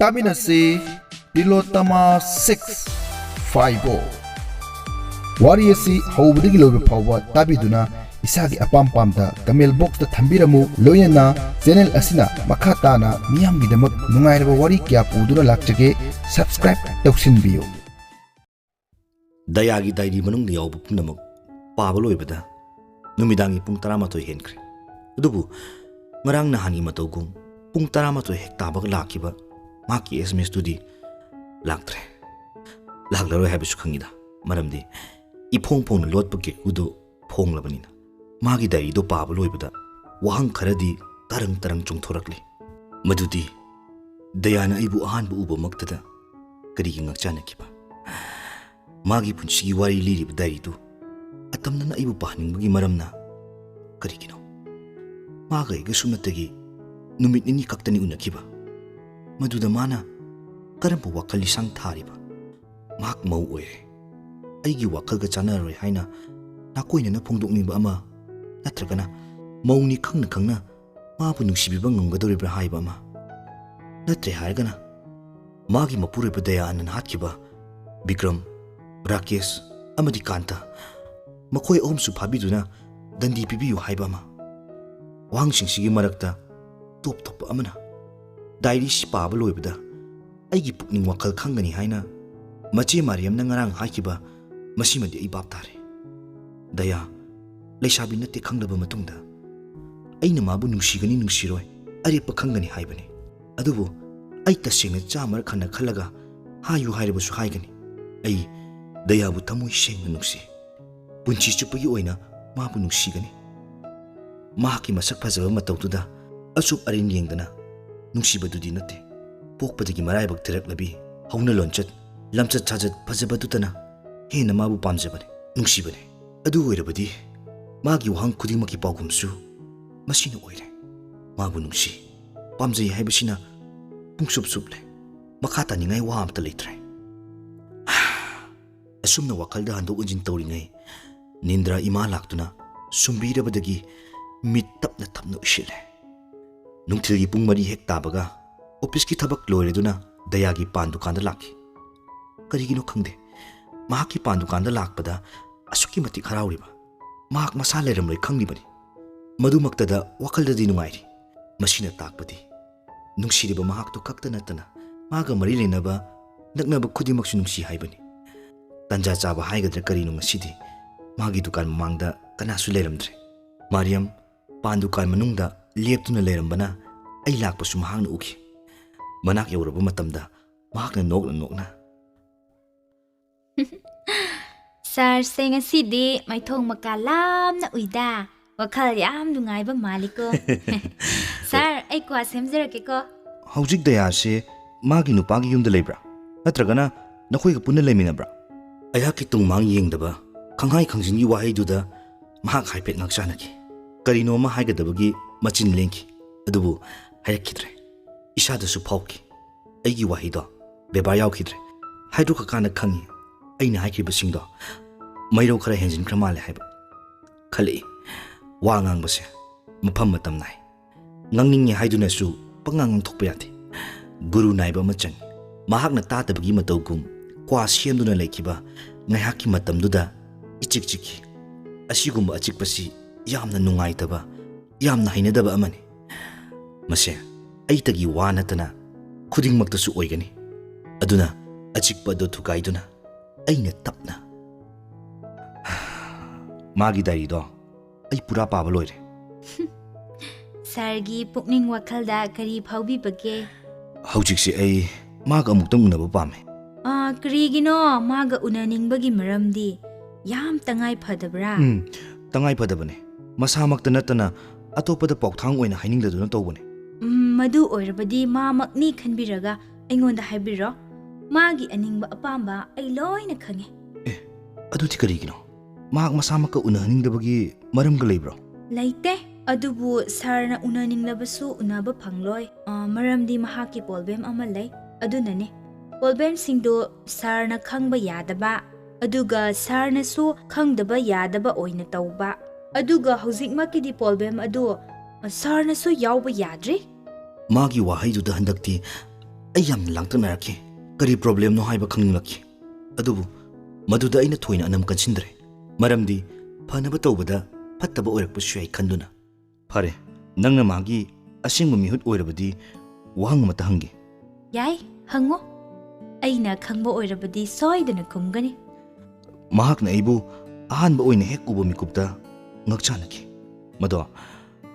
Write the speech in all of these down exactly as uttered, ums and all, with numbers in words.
ꯇꯥꯃꯤꯟꯅꯁꯤ ꯇꯤꯂꯣꯇꯃꯥ six five ꯑꯣ꯫ ꯋꯥꯔꯤ ꯑꯁꯤ ꯍꯧꯕꯗꯒꯤ ꯂꯣꯏꯕ ꯐꯥꯎꯕ ꯇꯥꯕꯤꯗꯨꯅ ꯏꯁꯥꯒꯤ ꯑꯄꯥꯝ ꯄꯥꯝꯗ ꯀꯃꯦꯟ ꯕꯣꯛꯁꯇ ꯊꯝꯕꯤꯔꯝꯃꯨ꯫ ꯂꯣꯏꯅꯅ ꯆꯦꯅꯦꯜ ꯑꯁꯤꯅ ꯃꯈꯥ ꯇꯥꯅ ꯃꯤꯌꯥꯝꯒꯤꯗꯃꯛ ꯅꯨꯡꯉꯥꯏꯔꯕ ꯋꯥꯔꯤ ꯀꯌꯥ ꯄꯨꯗꯨꯅ ꯂꯥꯛꯆꯒꯦ꯫ ꯁꯕꯁꯀ꯭ꯔꯥꯏꯕ ꯇꯧꯁꯤꯟꯕꯤꯌꯨ꯫ ꯗꯌꯥꯒꯤ ꯗꯥꯏꯔꯤ ꯃꯅꯨꯡꯗ ꯌꯥꯎꯕ ꯄꯨꯝꯅꯃꯛ ꯄꯥꯕ ꯂꯣꯏꯕꯗ ꯅꯨꯃꯤꯗꯥꯡꯒꯤ ꯄꯨꯡ ꯇꯔꯥꯃꯥꯊꯣꯏ ꯍꯦꯟꯈ꯭ꯔꯦ꯫ ꯑꯗꯨꯕꯨ ꯉꯔꯥꯡ ꯅꯍꯥꯟꯒꯤ ꯃꯇꯧꯒꯨꯝ ꯄꯨꯡ ꯇꯔꯥꯃꯥꯊꯣꯏ ꯍꯦꯛ ꯇꯥꯕꯒ ꯂꯥꯛꯈꯤꯕ ꯃꯍꯥꯛꯀꯤ ꯑꯦꯁ ꯑꯦꯝ ꯑꯦꯁꯇꯨꯗꯤ ꯂꯥꯛꯇ꯭ꯔꯦ꯫ ꯂꯥꯛꯂꯔꯣꯏ ꯍꯥꯏꯕꯁꯨ ꯈꯪꯉꯤꯗ, ꯃꯔꯝꯗꯤ ꯏꯐꯣꯡ ꯐꯣꯡꯅ ꯂꯣꯠꯄ ꯀꯦꯀꯨꯗꯨ ꯐꯣꯡꯂꯕꯅꯤꯅ꯫ ꯃꯥꯒꯤ ꯗꯥꯏꯔꯤꯗꯨ ꯄꯥꯕ ꯂꯣꯏꯕꯗ ꯋꯥꯍꯪ ꯈꯔꯗꯤ ꯇꯔꯪ ꯇꯔꯪ ꯆꯣꯡꯊꯣꯔꯛꯂꯤ꯫ ꯃꯗꯨꯗꯤ ꯗꯌꯥꯅ ꯑꯩꯕꯨ ꯑꯍꯥꯟꯕ ꯎꯕꯃꯛꯇꯗ ꯀꯔꯤꯒꯤ ꯉꯛꯆꯥꯅꯈꯤꯕ? ꯃꯥꯒꯤ ꯄꯨꯟꯁꯤꯒꯤ ꯋꯥꯔꯤ ꯂꯤꯔꯤꯕ ꯗꯥꯏꯔꯤꯗꯨ ꯑꯇꯝꯅꯅ ꯑꯩꯕꯨ ꯄꯥꯍꯟꯅꯤꯡꯕꯒꯤ ꯃꯔꯝꯅ ꯀꯔꯤꯒꯤꯅꯣ? ꯃꯥꯒ ꯑꯩꯒ ꯁꯨꯞꯅꯇꯒꯤ ꯅꯨꯃꯤꯠ ꯅꯤꯅꯤ ꯈꯛꯇꯅꯤ ꯎꯅꯈꯤꯕ꯫ ꯃꯗꯨꯗ ꯃꯥꯅ ꯀꯔꯝꯕ ꯋꯥꯈꯜ ꯂꯤꯁꯥꯡ ꯊꯥꯔꯤꯕ? ꯃꯍꯥꯛ ꯃꯧ ꯑꯣꯏꯔꯦ꯫ ꯑꯩꯒꯤ ꯋꯥꯈꯜꯒ ꯆꯥꯟꯅꯔꯔꯣꯏ ꯍꯥꯏꯅ ꯅꯥꯀꯣꯏꯅꯅ ꯐꯣꯡꯗꯣꯛꯅꯤꯡꯕ ꯑꯃ, ꯅꯠꯇ꯭ꯔꯒꯅ ꯃꯧꯅꯤ ꯈꯪꯅ ꯈꯪꯅ ꯃꯥꯕꯨ ꯅꯨꯡꯁꯤꯕꯤꯕ ꯉꯝꯒꯗꯧꯔꯤꯕ꯭ꯔꯥ ꯍꯥꯏꯕ ꯑꯃ, ꯅꯠꯇ꯭ꯔꯦ ꯍꯥꯏꯔꯒꯅ ꯃꯥꯒꯤ ꯃꯄꯨꯔꯣꯏꯕ ꯗꯌꯥꯅꯟ ꯍꯥꯠꯈꯤꯕ ꯕꯤꯀ꯭ꯔꯝ, ꯔꯥꯀꯦꯁ ꯑꯃꯗꯤ ꯀꯥꯟꯇ, ꯃꯈꯣꯏ ꯑꯍꯨꯝꯁꯨ ꯐꯥꯕꯤꯗꯨꯅ ꯗꯟꯗꯤ ꯄꯤꯕꯤꯌꯨ ꯍꯥꯏꯕ ꯑꯃ꯫ ꯋꯥꯍꯪꯁꯤꯡꯁꯤꯒꯤ ꯃꯔꯛꯇ ꯇꯣꯞ ꯇꯣꯞꯄ ꯑꯃꯅ, ꯗꯥꯏꯔꯤꯁꯤ ꯄꯥꯕ ꯂꯣꯏꯕꯗ ꯑꯩꯒꯤ ꯄꯨꯛꯅꯤꯡ ꯋꯥꯈꯜ ꯈꯪꯒꯅꯤ ꯍꯥꯏꯅ ꯃꯆꯦ ꯃꯥꯔꯤꯌꯝꯅ ꯉꯔꯥꯡ ꯍꯥꯏꯈꯤꯕ, ꯃꯁꯤꯃꯗꯤ ꯑꯩ ꯚꯥꯞ ꯇꯥꯔꯦ꯫ ꯗꯌꯥ ꯂꯩꯁꯥꯕꯤ ꯅꯠꯇꯦ ꯈꯪꯂꯕ ꯃꯇꯨꯡꯗ ꯑꯩꯅ ꯃꯥꯕꯨ ꯅꯨꯡꯁꯤꯒꯅꯤ ꯅꯨꯡꯁꯤꯔꯣꯏ ꯑꯔꯦꯞꯄ ꯈꯪꯒꯅꯤ ꯍꯥꯏꯕꯅꯤ꯫ ꯑꯗꯨꯕꯨ ꯑꯩ ꯇꯁꯦꯡꯅ ꯆꯥꯝꯃꯔꯛ ꯍꯟꯅ ꯈꯜꯂꯒ ꯍꯥꯏꯌꯨ ꯍꯥꯏꯔꯕꯁꯨ ꯍꯥꯏꯒꯅꯤ꯫ ꯑꯩ ꯗꯌꯥꯕꯨ ꯊꯃꯣꯏ ꯁꯦꯡꯅ ꯅꯨꯡꯁꯤ꯫ ꯄꯨꯟꯁꯤ ꯆꯨꯞꯄꯒꯤ ꯑꯣꯏꯅ ꯃꯥꯕꯨ ꯅꯨꯡꯁꯤꯒꯅꯤ꯫ ꯃꯍꯥꯛꯀꯤ ꯃꯁꯛ ꯐꯖꯕ ꯃꯇꯧꯗꯨꯗ ꯑꯆꯨꯞ ꯑꯔꯤꯟ ꯌꯦꯡꯗꯅ ꯅꯨꯡꯁꯤꯕꯗꯨꯗꯤ ꯅꯠꯇꯦ꯫ ꯄꯣꯛꯄꯗꯒꯤ ꯃꯔꯥꯏꯕꯛ ꯊꯤꯔꯛꯂꯕꯤ ꯍꯧꯅ ꯂꯣꯟꯆꯠ, ꯂꯝꯆꯠ ꯁꯥꯖꯠ ꯐꯖꯕꯗꯨꯇꯅ ꯍꯦꯟꯅ ꯃꯥꯕꯨ ꯄꯥꯝꯖꯕꯅꯤ, ꯅꯨꯡꯁꯤꯕꯅꯤ꯫ ꯑꯗꯨ ꯑꯣꯏꯔꯕꯗꯤ ꯃꯥꯒꯤ ꯋꯥꯍꯪ ꯈꯨꯗꯤꯡꯃꯛꯀꯤ ꯄꯥꯎꯈꯨꯝꯁꯨ ꯃꯁꯤꯅ ꯑꯣꯏꯔꯦ꯫ ꯃꯥꯕꯨ ꯅꯨꯡꯁꯤ, ꯄꯥꯝꯖꯩ ꯍꯥꯏꯕꯁꯤꯅ ꯄꯨꯡꯁꯨꯞ ꯁꯨꯞꯂꯦ꯫ ꯃꯈꯥ ꯇꯥꯅꯤꯡꯉꯥꯏ ꯋꯥ ꯑꯝꯇ ꯂꯩꯇ꯭ꯔꯦ꯫ ꯑꯁꯨꯝꯅ ꯋꯥꯈꯜꯗ ꯍꯟꯗꯣꯛ ꯍꯟꯖꯤꯟ ꯇꯧꯔꯤꯉꯩ, ꯅꯤꯟꯗ꯭ꯔ ꯏꯃꯥ ꯂꯥꯛꯇꯨꯅ ꯁꯨꯝꯕꯤꯔꯕꯗꯒꯤ ꯃꯤꯠ ꯇꯞꯅ ꯇꯞꯅ ꯎꯏꯁꯤꯜꯂꯦ꯫ ꯅꯨꯡꯊꯤꯜꯒꯤ ꯄꯨꯡ ꯃꯔꯤ ꯍꯦꯛ ꯇꯥꯕꯒ ꯑꯣꯐꯤꯁꯀꯤ ꯊꯕꯛ ꯂꯣꯏꯔꯗꯨꯅ ꯗꯌꯥꯒꯤ ꯄꯥꯟ ꯗꯨꯀꯥꯟꯗ ꯂꯥꯛꯈꯤ꯫ ꯀꯔꯤꯒꯤꯅꯣ ꯈꯪꯗꯦ, ꯃꯍꯥꯛꯀꯤ ꯄꯥꯟ ꯗꯨꯀꯥꯟꯗ ꯂꯥꯛꯄꯗ ꯑꯁꯨꯛꯀꯤ ꯃꯇꯤꯛ ꯍꯔꯥꯎꯔꯤꯕ꯫ ꯃꯍꯥꯛ ꯃꯁꯥ ꯂꯩꯔꯝꯂꯣꯏ ꯈꯪꯂꯤꯕꯅꯤ꯫ ꯃꯗꯨꯃꯛꯇꯗ ꯋꯥꯈꯜꯗꯗꯤ ꯅꯨꯡꯉꯥꯏꯔꯤ꯫ ꯃꯁꯤꯅ ꯇꯥꯛꯄꯗꯤ ꯅꯨꯡꯁꯤꯔꯤꯕ ꯃꯍꯥꯛꯇꯨ ꯈꯛꯇ ꯅꯠꯇꯅ ꯃꯥꯒ ꯃꯔꯤ ꯂꯩꯅꯕ ꯅꯛꯅꯕ ꯈꯨꯗꯤꯡꯃꯛꯁꯨ ꯅꯨꯡꯁꯤ ꯍꯥꯏꯕꯅꯤ꯫ ꯇꯟꯖꯥ ꯆꯥꯕ ꯍꯥꯏꯒꯗ꯭ꯔꯥ ꯀꯔꯤꯅꯣ, ꯉꯁꯤꯗꯤ ꯃꯥꯒꯤ ꯗꯨꯀꯥꯟ ꯃꯃꯥꯡꯗ ꯀꯅꯥꯁꯨ ꯂꯩꯔꯝꯗ꯭ꯔꯦ꯫ ꯃꯥꯔꯤꯌꯝ ꯄꯥꯟ ꯗꯨꯀꯥꯟ ꯃꯅꯨꯡꯗ ꯂꯦꯞꯇꯨꯅ ꯂꯩꯔꯝꯕꯅ ꯑꯩ ꯂꯥꯛꯄꯁꯨ ꯃꯍꯥꯛꯅ ꯎꯈꯤ꯫ ꯃꯅꯥꯛ ꯌꯧꯔꯕ ꯃꯇꯝꯗ ꯃꯍꯥꯛꯅ ꯅꯣꯛꯅ ꯅꯣꯛꯅ, "ꯁꯥꯔꯁꯦ ꯉꯁꯤꯗꯤ ꯃꯥꯏꯊꯣꯡ ꯃꯀꯥ ꯂꯥꯝꯅ ꯎꯏꯗ꯫ ꯋꯥꯈꯜ ꯌꯥꯝ ꯅꯨꯡꯉꯥꯏꯕ ꯃꯥꯜꯂꯤꯀꯣ꯫ ꯁꯥꯔ, ꯑꯩ ꯀ꯭ꯋꯥ ꯁꯦꯝꯖꯔꯛꯀꯦꯀꯣ꯫" "ꯍꯧꯖꯤꯛ ꯗꯌꯥꯁꯦ ꯃꯥꯒꯤ ꯅꯨꯄꯥꯒꯤ ꯌꯨꯝꯗ ꯂꯩꯕ꯭ꯔꯥ? ꯅꯠꯇ꯭ꯔꯒꯅ ꯅꯈꯣꯏꯒ ꯄꯨꯟꯅ ꯂꯩꯃꯤꯟꯅꯕ꯭ꯔꯥ?" ꯑꯩꯍꯥꯛꯀꯤ ꯇꯨꯡ ꯃꯥꯡ ꯌꯦꯡꯗꯕ ꯈꯪꯍꯥꯏ ꯈꯪꯖꯤꯟꯒꯤ ꯋꯥꯍꯩꯗꯨꯗ ꯃꯍꯥꯛ ꯍꯥꯏꯐꯦꯠ ꯉꯥꯛꯆꯥꯅꯈꯤ꯫ ꯀꯔꯤꯅꯣ ꯑꯃ ꯍꯥꯏꯒꯗꯕꯒꯤ ꯃꯆꯤꯟ ꯂꯦꯡꯈꯤ, ꯑꯗꯨꯕꯨ ꯍꯥꯏꯔꯛꯈꯤꯗ꯭ꯔꯦ꯫ ꯏꯁꯥꯗꯁꯨ ꯐꯥꯎꯈꯤ, ꯑꯩꯒꯤ ꯋꯥꯍꯩꯗꯣ ꯕꯦꯕꯥꯔ ꯌꯥꯎꯈꯤꯗ꯭ꯔꯦ꯫ ꯍꯥꯏꯗꯣꯛꯈ꯭ꯔꯀꯥꯟꯗ ꯈꯪꯉꯤ, ꯑꯩꯅ ꯍꯥꯏꯈꯤꯕꯁꯤꯡꯗꯣ ꯃꯩꯔꯧ ꯈꯔ ꯍꯦꯟꯖꯤꯟꯈ꯭ꯔ ꯃꯥꯜꯂꯦ ꯍꯥꯏꯕ꯫ ꯈꯜꯂꯛꯏ, ꯋꯥ ꯉꯥꯡꯕꯁꯦ ꯃꯐꯝ ꯃꯇꯝ ꯅꯥꯏ꯫ ꯉꯥꯡꯅꯤꯡꯉꯦ ꯍꯥꯏꯗꯨꯅꯁꯨ ꯄꯪꯉꯥꯡ ꯉꯥꯡꯊꯣꯛꯄ ꯌꯥꯗꯦ꯫ ꯒꯨꯔꯨ ꯅꯥꯏꯕ ꯑꯃ ꯆꯪꯉꯤ꯫ ꯃꯍꯥꯛꯅ ꯇꯥꯗꯕꯒꯤ ꯃꯇꯧꯒꯨꯝ ꯀ꯭ꯋꯥ ꯁꯦꯝꯗꯨꯅ ꯂꯩꯈꯤꯕ ꯉꯥꯏꯍꯥꯛꯀꯤ ꯃꯇꯝꯗꯨꯗ ꯏꯆꯤꯛ ꯆꯤꯛꯈꯤ꯫ ꯑꯁꯤꯒꯨꯝꯕ ꯑꯆꯤꯛꯄꯁꯤ ꯌꯥꯝꯅ ꯅꯨꯡꯉꯥꯏꯇꯕ, ꯌꯥꯝꯅ ꯍꯩꯅꯗꯕ ꯑꯃꯅꯤ꯫ ꯃꯁꯦ ꯑꯩꯇꯒꯤ ꯋꯥ ꯅꯠꯇꯅ ꯈꯨꯗꯤꯡꯃꯛꯇꯁꯨ ꯑꯣꯏꯒꯅꯤ꯫ ꯑꯗꯨꯅ ꯑꯆꯤꯛꯄ ꯑꯗꯨ ꯊꯨꯒꯥꯏꯗꯨꯅ ꯑꯩꯅ ꯇꯞꯅ, ꯃꯥꯒꯤ ꯗꯥꯏꯔꯤꯗꯣ ꯑꯩ ꯄꯨꯔꯥ ꯄꯥꯕ ꯂꯣꯏꯔꯦ꯫ ꯁꯥꯔꯒꯤ ꯄꯨꯛꯅꯤꯡ ꯋꯥꯈꯜꯗ ꯀꯔꯤ ꯐꯥꯎꯕꯤꯕꯒꯦ? ꯍꯧꯖꯤꯛꯁꯦ ꯑꯩ ꯃꯥꯒ ꯑꯃꯨꯛꯇꯪ ꯎꯅꯕ ꯄꯥꯝꯃꯦ꯫ ꯑꯥ, ꯀꯔꯤꯒꯤꯅꯣ ꯃꯥꯒ ꯎꯅꯅꯤꯡꯕꯒꯤ ꯃꯔꯝꯗꯤ? ꯌꯥꯝ ꯇꯉꯥꯏ ꯐꯗꯕ꯭ꯔꯥ? ꯎꯝ, ꯇꯉꯥꯏ ꯐꯗꯕꯅꯦ꯫ ꯃꯁꯥꯃꯛꯇ ꯅꯠꯇꯅ ꯑꯇꯣꯞꯄꯗ ꯄꯥꯎꯊꯥꯡ ꯑꯣꯏꯅ ꯍꯥꯏꯅꯤꯡꯗꯗꯨꯅ ꯇꯧꯕꯅꯦ꯫ ꯎꯝ, ꯃꯗꯨ ꯑꯣꯏꯔꯕꯗꯤ ꯃꯥꯃꯛꯅꯤ ꯈꯟꯕꯤꯔꯒ ꯑꯩꯉꯣꯟꯗ ꯍꯥꯏꯕꯤꯔꯣ꯫ ꯃꯥꯒꯤ ꯑꯅꯤꯡꯕ ꯑꯄꯥꯝꯕ ꯑꯩ ꯂꯣꯏꯅ ꯈꯪꯉꯦ꯫ ꯑꯦ, ꯑꯗꯨꯗꯤ ꯀꯔꯤꯒꯤꯅꯣ? ꯃꯍꯥꯛ ꯃꯁꯥꯃꯛꯀ ꯎꯅꯍꯟꯅꯤꯡꯗꯕꯒꯤ ꯃꯔꯝꯒ ꯂꯩꯕ꯭ꯔꯣ? ꯂꯩꯇꯦ꯫ ꯑꯗꯨꯕꯨ ꯁꯥꯔꯅ ꯎꯅꯅꯤꯡꯂꯕꯁꯨ ꯎꯅꯕ ꯐꯪꯂꯣꯏ꯫ ꯑ, ꯃꯔꯝꯗꯤ ꯃꯍꯥꯛꯀꯤ ꯄ꯭ꯔꯣꯕ꯭ꯂꯦꯝ ꯑꯃ ꯂꯩ꯫ ꯑꯗꯨꯅꯅꯦ꯫ ꯄ꯭ꯔꯣꯕ꯭ꯂꯦꯝꯁꯤꯡꯗꯨ ꯁꯥꯔꯅ ꯈꯪꯕ ꯌꯥꯗꯕ, ꯑꯗꯨꯒ ꯁꯥꯔꯅꯁꯨ ꯈꯪꯗꯕ ꯌꯥꯗꯕ ꯑꯣꯏꯅ ꯇꯧꯕ꯫ ꯑꯗꯨꯒ ꯍꯧꯖꯤꯛꯃꯛꯀꯤꯗꯤ ꯄ꯭ꯔꯣꯕ꯭ꯂꯦꯝ ꯑꯗꯨ, ꯑ, ꯁꯥꯔꯅꯁꯨ ꯌꯥꯎꯕ ꯌꯥꯗ꯭ꯔꯤ꯫ ꯃꯥꯒꯤ ꯋꯥꯍꯩꯗꯨꯗ ꯍꯟꯗꯛꯇꯤ ꯑꯩ ꯌꯥꯝꯅ ꯂꯥꯡꯇꯛꯅꯔꯛꯈꯤ꯫ ꯀꯔꯤ problemꯅꯣ ꯍꯥꯏꯕ ꯈꯪꯅꯤꯡꯂꯛꯈꯤ꯫ ꯑꯗꯨꯕꯨ ꯃꯗꯨꯗ ꯑꯩꯅ ꯊꯣꯏꯅ ꯑꯅꯝ ꯀꯟꯁꯤꯟꯗ꯭ꯔꯦ, ꯃꯔꯝꯗꯤ ꯐꯅꯕ ꯇꯧꯕꯗ ꯐꯠꯇꯕ ꯑꯣꯏꯔꯛꯄꯁꯨ ꯌꯥꯏ ꯈꯟꯗꯨꯅ꯫ ꯐꯔꯦ, ꯅꯪꯅ ꯃꯥꯒꯤ ꯑꯁꯦꯡꯕ ꯃꯤꯍꯨꯠ ꯑꯣꯏꯔꯕꯗꯤ ꯋꯥꯍꯪ ꯑꯃꯇ ꯍꯪꯒꯦ꯫ ꯌꯥꯏ, ꯍꯪꯉꯣ꯫ ꯑꯩꯅ ꯈꯪꯕ ꯑꯣꯏꯔꯕꯗꯤ ꯁꯣꯏꯗꯅ ꯈꯨꯝꯒꯅꯤ꯫ ꯃꯍꯥꯛꯅ ꯑꯩꯕꯨ ꯑꯍꯥꯟꯕ ꯑꯣꯏꯅ ꯍꯦꯛ ꯎꯕ ꯃꯤꯀꯨꯞꯇ ꯉꯛꯆꯥꯅꯈꯤ꯫ ꯃꯗꯣ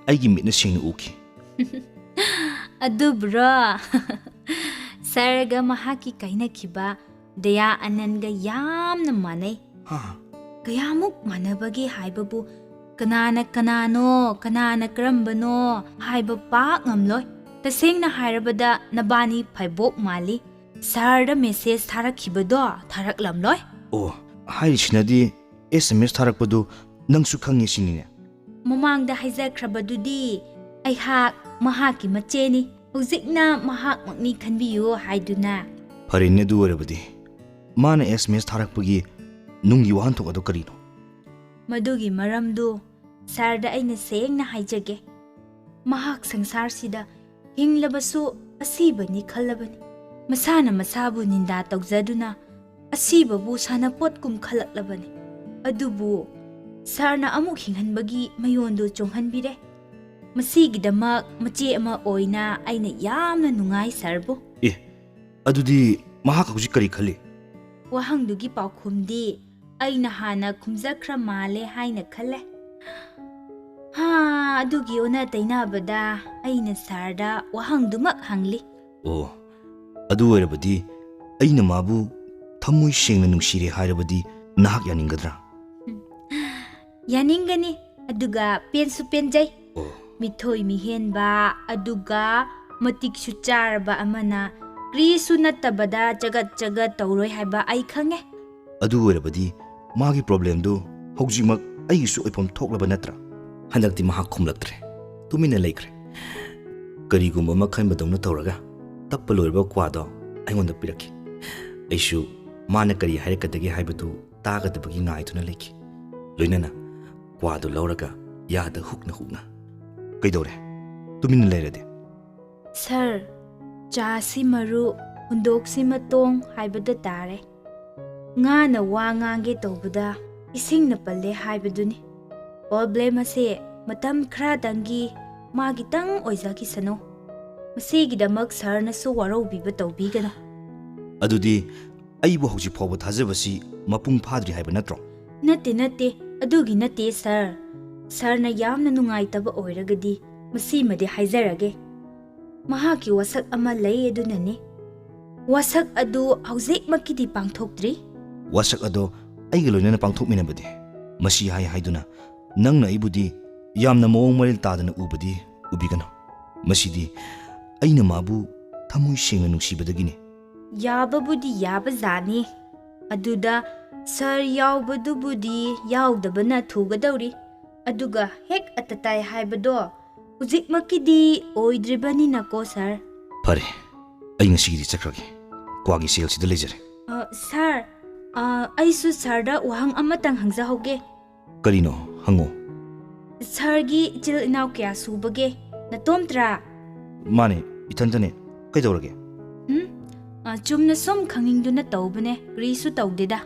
ꯑꯩꯒꯤ ꯃꯤꯠꯅ ꯁꯦꯡꯅ ꯎꯈꯤ꯫ ꯑꯗꯨꯕꯨꯔꯣ? ꯁꯔꯒ ꯃꯍꯥꯛꯀꯤ ꯀꯥꯏꯅꯈꯤꯕ ꯗꯌꯥ ꯑꯅꯟꯒ ꯌꯥꯝꯅ ꯃꯥꯟꯅꯩ꯫ ꯍꯥ? ꯀꯌꯥꯃꯨꯛ ꯃꯥꯟꯅꯕꯒꯦ ꯍꯥꯏꯕꯕꯨ ꯀꯅꯥꯅ ꯀꯅꯥꯅꯣ, ꯀꯅꯥꯅ ꯀꯔꯝꯕꯅꯣ ꯍꯥꯏꯕ ꯄꯥꯛ ꯉꯝꯂꯣꯏ꯫ ꯇꯁꯦꯡꯅ ꯍꯥꯏꯔꯕꯗ ꯅꯕꯥꯅꯤ ꯐꯥꯏꯕꯣꯛ ꯃꯥꯜꯂꯤ꯫ ꯁꯍꯔꯗ message ꯊꯥꯔꯛꯈꯤꯕꯗꯣ ꯊꯥꯔꯛꯂꯝꯂꯣꯏ꯫ ꯑꯣ, ꯍꯥꯏꯔꯤꯁꯤꯅꯗꯤ S M S ꯊꯥꯔꯛꯄꯗꯨ ꯅꯪꯁꯨ ꯈꯪꯉꯦ ꯁꯤꯅꯤꯅꯦ? ꯃꯃꯥꯡꯗ ꯍꯥꯏꯖꯈ꯭ꯔꯕꯗꯨꯗꯤ ꯑꯩꯍꯥꯛ ꯃꯍꯥꯛꯀꯤ ꯃꯆꯦꯅꯤ, ꯍꯧꯖꯤꯛꯅ ꯃꯍꯥꯛꯃꯛꯅꯤ ꯈꯟꯕꯤꯌꯨ ꯍꯥꯏꯗꯨꯅ꯫ ꯐꯔꯦꯅꯦ, ꯑꯗꯨ ꯑꯣꯏꯔꯕꯗꯤ ꯃꯥꯅ S M S ꯊꯥꯔꯛꯄꯒꯤ ꯅꯨꯡꯒꯤ ꯋꯥꯍꯟꯊꯣꯛ ꯑꯗꯨ ꯀꯔꯤꯅꯣ? ꯃꯗꯨꯒꯤ ꯃꯔꯝꯗꯨ ꯁꯥꯔꯗ ꯑꯩꯅ ꯁꯦꯡꯅ ꯍꯥꯏꯖꯒꯦ꯫ ꯃꯍꯥꯛ ꯁꯪꯁꯥꯔꯁꯤꯗ ꯍꯤꯡꯂꯕꯁꯨ ꯑꯁꯤꯕꯅꯤ ꯈꯜꯂꯕꯅꯤ꯫ ꯃꯁꯥꯅ ꯃꯁꯥꯕꯨ ꯅꯤꯟꯗꯥ ꯇꯧꯖꯗꯨꯅ ꯑꯁꯤꯕꯕꯨ ꯁꯥꯟꯅꯄꯣꯠꯀꯨꯝ ꯈꯜꯂꯛꯂꯕꯅꯤ꯫ ꯑꯗꯨꯕꯨ ꯁꯥꯔꯅ ꯑꯃꯨꯛ ꯍꯤꯡꯍꯟꯕꯒꯤ ꯃꯌꯣꯟꯗꯨ ꯆꯣꯡꯍꯟꯕꯤꯔꯦ꯫ ꯃꯁꯤꯒꯤꯗꯃꯛ ꯃꯆꯦ ꯑꯃ ꯑꯣꯏꯅ ꯑꯩꯅ ꯌꯥꯝꯅ ꯅꯨꯡꯉꯥꯏ ꯁꯥꯔꯕꯨ꯫ ꯑꯦ, ꯑꯗꯨꯗꯤ ꯃꯍꯥꯛ ꯍꯧꯖꯤꯛ ꯀꯔꯤ ꯈꯜꯂꯤ? ꯋꯥꯍꯪꯗꯨꯒꯤ ꯄꯥꯎꯈꯨꯝꯗꯤ ꯑꯩꯅ ꯍꯥꯟꯅ ꯈꯨꯝꯖꯈ꯭ꯔ ꯃꯥꯜꯂꯦ ꯍꯥꯏꯅ ꯈꯜꯂꯦ꯫ ꯍꯥ, ꯑꯗꯨꯒꯤ ꯑꯣꯟꯅ ꯇꯩꯅꯕꯗ ꯑꯩꯅ ꯁꯥꯔꯗ ꯋꯥꯍꯪꯗꯨꯃꯛ ꯍꯪꯂꯤ꯫ ꯑꯣ, ꯑꯗꯨ ꯑꯣꯏꯔꯕꯗꯤ ꯑꯩꯅ ꯃꯥꯕꯨ ꯊꯃꯣꯏ ꯁꯦꯡꯅ ꯅꯨꯡꯁꯤꯔꯦ ꯍꯥꯏꯔꯕꯗꯤ ꯅꯍꯥꯛ ꯌꯥꯅꯤꯡꯒꯗ꯭ꯔꯥ? ꯌꯥꯅꯤꯡꯒꯅꯤ, ꯑꯗꯨꯒ ꯄꯦꯟꯁꯨ ꯄꯦꯟꯖꯩ꯫ ꯑꯣ꯫ ꯃꯤꯊꯣꯏ ꯃꯤꯍꯦꯟꯕ, ꯑꯗꯨꯒ ꯃꯇꯤꯛꯁꯨ ꯆꯥꯔꯕ ꯑꯃꯅ ꯀ꯭ꯔꯤꯁꯨ ꯅꯠꯇꯕꯗ ꯆꯒꯠ ꯆꯒꯠ ꯇꯧꯔꯣꯏ ꯍꯥꯏꯕ ꯑꯩ ꯈꯪꯉꯦ꯫ ꯑꯗꯨ ꯑꯣꯏꯔꯕꯗꯤ ꯃꯥꯒꯤ problemꯗꯨ ꯍꯧꯖꯤꯛꯃꯛ ꯑꯩꯒꯤꯁꯨ ꯑꯣꯏꯐꯝ ꯊꯣꯛꯂꯕ ꯅꯠꯇ꯭ꯔꯥ? ꯍꯟꯗꯛꯇꯤ ꯃꯍꯥꯛ ꯈꯨꯝꯂꯛꯇ꯭ꯔꯦ, ꯇꯨꯃꯤꯟꯅ ꯂꯩꯈ꯭ꯔꯦ꯫ ꯀꯔꯤꯒꯨꯝꯕ ꯑꯃ ꯈꯟꯕꯗꯧꯅ ꯇꯧꯔꯒ ꯇꯞꯄ ꯂꯣꯏꯔꯕ ꯀ꯭ꯋꯥꯗꯣ ꯑꯩꯉꯣꯟꯗ ꯄꯤꯔꯛꯈꯤ꯫ ꯑꯩꯁꯨ ꯃꯥꯅ ꯀꯔꯤ ꯍꯥꯏꯔꯛꯀꯗꯒꯦ ꯍꯥꯏꯕꯗꯨ ꯇꯥꯒꯗꯕꯒꯤ ꯉꯥꯏꯗꯨꯅ ꯂꯩꯈꯤ꯫ ꯂꯣꯏꯅꯅ ꯀ꯭ꯋꯥꯗꯨ ꯂꯧꯔꯒ ꯌꯥꯗ ꯍꯨꯛꯅ ꯍꯨꯛꯅ, "ꯀꯩꯗꯧꯔꯦ? ꯇꯨꯃꯤꯟꯅ ꯂꯩꯔꯗꯤ?" ꯁꯥꯔ, ꯆꯥꯁꯤ ꯃꯔꯨ, ꯍꯨꯟꯗꯣꯛꯁꯤ ꯃꯇꯣꯡ ꯍꯥꯏꯕꯗꯨ ꯇꯥꯔꯦ꯫ ꯉꯥꯅ ꯋꯥ ꯉꯥꯡꯒꯦ ꯇꯧꯕꯗ ꯏꯁꯤꯡꯅ ꯄꯜꯂꯦ ꯍꯥꯏꯕꯗꯨꯅꯤ꯫ ꯄ꯭ꯔꯣꯕ꯭ꯂꯦꯝ ꯑꯁꯦ ꯃꯇꯝ ꯈꯔꯗꯪꯒꯤ ꯃꯥꯒꯤꯇꯪ ꯑꯣꯏꯖꯈꯤꯁꯅꯨ꯫ ꯃꯁꯤꯒꯤꯗꯃꯛ ꯁꯥꯔꯅꯁꯨ ꯋꯥꯔꯧꯕꯤꯕ ꯇꯧꯕꯤꯒꯅꯨ꯫ ꯑꯗꯨꯗꯤ ꯑꯩꯕꯨ ꯍꯧꯖꯤꯛ ꯐꯥꯎꯕ ꯊꯥꯖꯕꯁꯤ ꯃꯄꯨꯡ ꯐꯥꯗ꯭ꯔꯤ ꯍꯥꯏꯕ ꯅꯠꯇ꯭ꯔꯣ? ꯅꯠꯇꯦ, ꯅꯠꯇꯦ, ꯑꯗꯨꯒꯤ ꯅꯠꯇꯦ, ꯁꯥꯔ꯫ ꯁꯥꯔꯅ ꯌꯥꯝꯅ ꯅꯨꯡꯉꯥꯏꯇꯕ ꯑꯣꯏꯔꯒꯗꯤ ꯃꯁꯤꯃꯗꯤ ꯍꯥꯏꯖꯔꯒꯦ꯫ ꯃꯍꯥꯛꯀꯤ ꯋꯥꯁꯛ ꯑꯃ ꯂꯩ ꯑꯗꯨꯅꯅꯤ꯫ ꯋꯥꯁꯛ ꯑꯗꯨ ꯍꯧꯖꯤꯛꯃꯛꯀꯤꯗꯤ ꯄꯥꯡꯊꯣꯛꯇ꯭ꯔꯤ꯫ ꯋꯥꯁꯛ ꯑꯗꯣ ꯑꯩꯒ ꯂꯣꯏꯅꯅ ꯄꯥꯡꯊꯣꯛꯃꯤꯟꯅꯕꯗꯤ? ꯃꯁꯤ ꯍꯥꯏ ꯍꯥꯏꯗꯨꯅ ꯅꯪꯅ ꯑꯩꯕꯨꯗꯤ ꯌꯥꯝꯅ ꯃꯑꯣꯡ ꯃꯔꯤꯜ ꯇꯥꯗꯅ ꯎꯕꯗꯤ ꯎꯕꯤꯒꯅꯨ꯫ ꯃꯁꯤꯗꯤ ꯑꯩꯅ ꯃꯥꯕꯨ ꯊꯃꯣꯏ ꯁꯦꯡꯅ ꯅꯨꯡꯁꯤꯕꯗꯒꯤꯅꯤ꯫ ꯌꯥꯕꯕꯨꯗꯤ ꯌꯥꯕꯖꯥꯠꯅꯤ꯫ ꯑꯗꯨꯗ ꯁꯥꯔ ꯌꯥꯎꯕꯗꯨꯕꯨꯗꯤ ꯌꯥꯎꯗꯕꯅ ꯊꯨꯒꯗꯧꯔꯤ꯫ ꯑꯗꯨꯒ ꯍꯦꯛ ꯑꯇꯇꯥꯏ ꯍꯥꯏꯕꯗꯣ ꯍꯧꯖꯤꯛꯃꯛꯀꯤꯗꯤ ꯑꯣꯏꯗ꯭ꯔꯤꯕꯅꯤꯅꯀꯣ, ꯁꯥꯔ꯫ ꯐꯔꯦ, ꯑꯩ ꯉꯁꯤꯒꯤꯗꯤ ꯆꯠꯈ꯭ꯔꯒꯦ꯫ ꯀ꯭ꯋꯥꯒꯤ ꯁꯦꯜꯁꯤꯗ ꯂꯩꯖꯔꯦ꯫ ꯑ, ꯁꯥꯔ, ꯑ, ꯑꯩꯁꯨ ꯁꯥꯔꯗ ꯋꯥꯍꯪ ꯑꯃꯇꯪ ꯍꯪꯖꯍꯧꯒꯦ꯫ ꯀꯔꯤꯅꯣ? ꯍꯪꯉꯣ꯫ ꯁꯥꯔꯒꯤ ꯏꯆꯤꯜ ꯏꯅꯥꯎ ꯀꯌꯥ ꯁꯨꯕꯒꯦ? ꯅꯇꯣꯝꯇ꯭ꯔꯥ? ꯃꯥꯅꯦ, ꯏꯊꯟꯇꯅꯦ꯫ ꯀꯩꯗꯧꯔꯒꯦ? ꯎꯝ? ꯑ, ꯆꯨꯝꯅ ꯁꯨꯝ ꯈꯪꯅꯤꯡꯗꯨꯅ ꯇꯧꯕꯅꯦ, ꯀꯔꯤꯁꯨ ꯇꯧꯗꯦꯗ꯫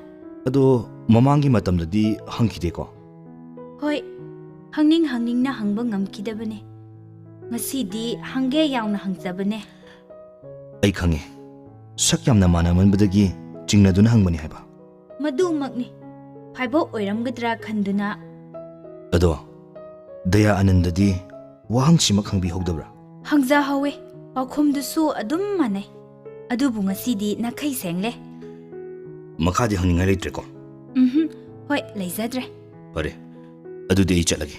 ꯑꯗꯣ ꯃꯃꯥꯡꯒꯤ ꯃꯇꯝꯗꯗꯤ ꯍꯪꯈꯤꯗꯦꯀꯣ? ꯍꯣꯏ, ꯍꯪꯅꯤꯡ ꯍꯪꯅꯤꯡꯅ ꯍꯪꯕ ꯉꯝꯈꯤꯗꯕꯅꯦ꯫ ꯉꯁꯤꯗꯤ ꯍꯪꯒꯦ ꯌꯥꯎꯅ ꯍꯪꯖꯕꯅꯦ꯫ ꯑꯩ ꯈꯪꯉꯦ, ꯁꯛ ꯌꯥꯝꯅ ꯃꯥꯟꯅꯃꯟꯕꯗꯒꯤ ꯆꯤꯡꯅꯗꯨꯅ ꯍꯪꯕꯅꯤ ꯍꯥꯏꯕ꯫ ꯃꯗꯨꯃꯛꯅꯤ, ꯐꯥꯏꯕꯣꯛ ꯑꯣꯏꯔꯝꯒꯗ꯭ꯔꯥ ꯈꯟꯗꯨꯅ꯫ ꯑꯗꯣ ꯗꯌꯥ ꯑꯅꯟꯗꯗꯤ ꯋꯥꯍꯪꯁꯤꯃꯛ ꯍꯪꯕꯤꯍꯧꯗꯕ꯭ꯔꯥ? ꯍꯪꯖꯍꯧꯋꯦ, ꯄꯥꯎꯈꯨꯝꯗꯨꯁꯨ ꯑꯗꯨꯝ ꯃꯥꯟꯅꯩ꯫ ꯑꯗꯨꯕꯨ ꯉꯁꯤꯗꯤ ꯅꯥꯈꯩ ꯁꯦꯡꯂꯦ꯫ ꯃꯈꯥꯗꯤ ꯍꯪꯅꯤꯡꯉꯥꯏ ꯂꯩꯇ꯭ꯔꯦꯀꯣ? ꯎꯝꯍꯨꯝ, ꯍꯣꯏ, ꯂꯩꯖꯗ꯭ꯔꯦ꯫ ꯐꯔꯦ, ꯑꯗꯨꯗꯤ ꯑꯩ ꯆꯠꯂꯒꯦ꯫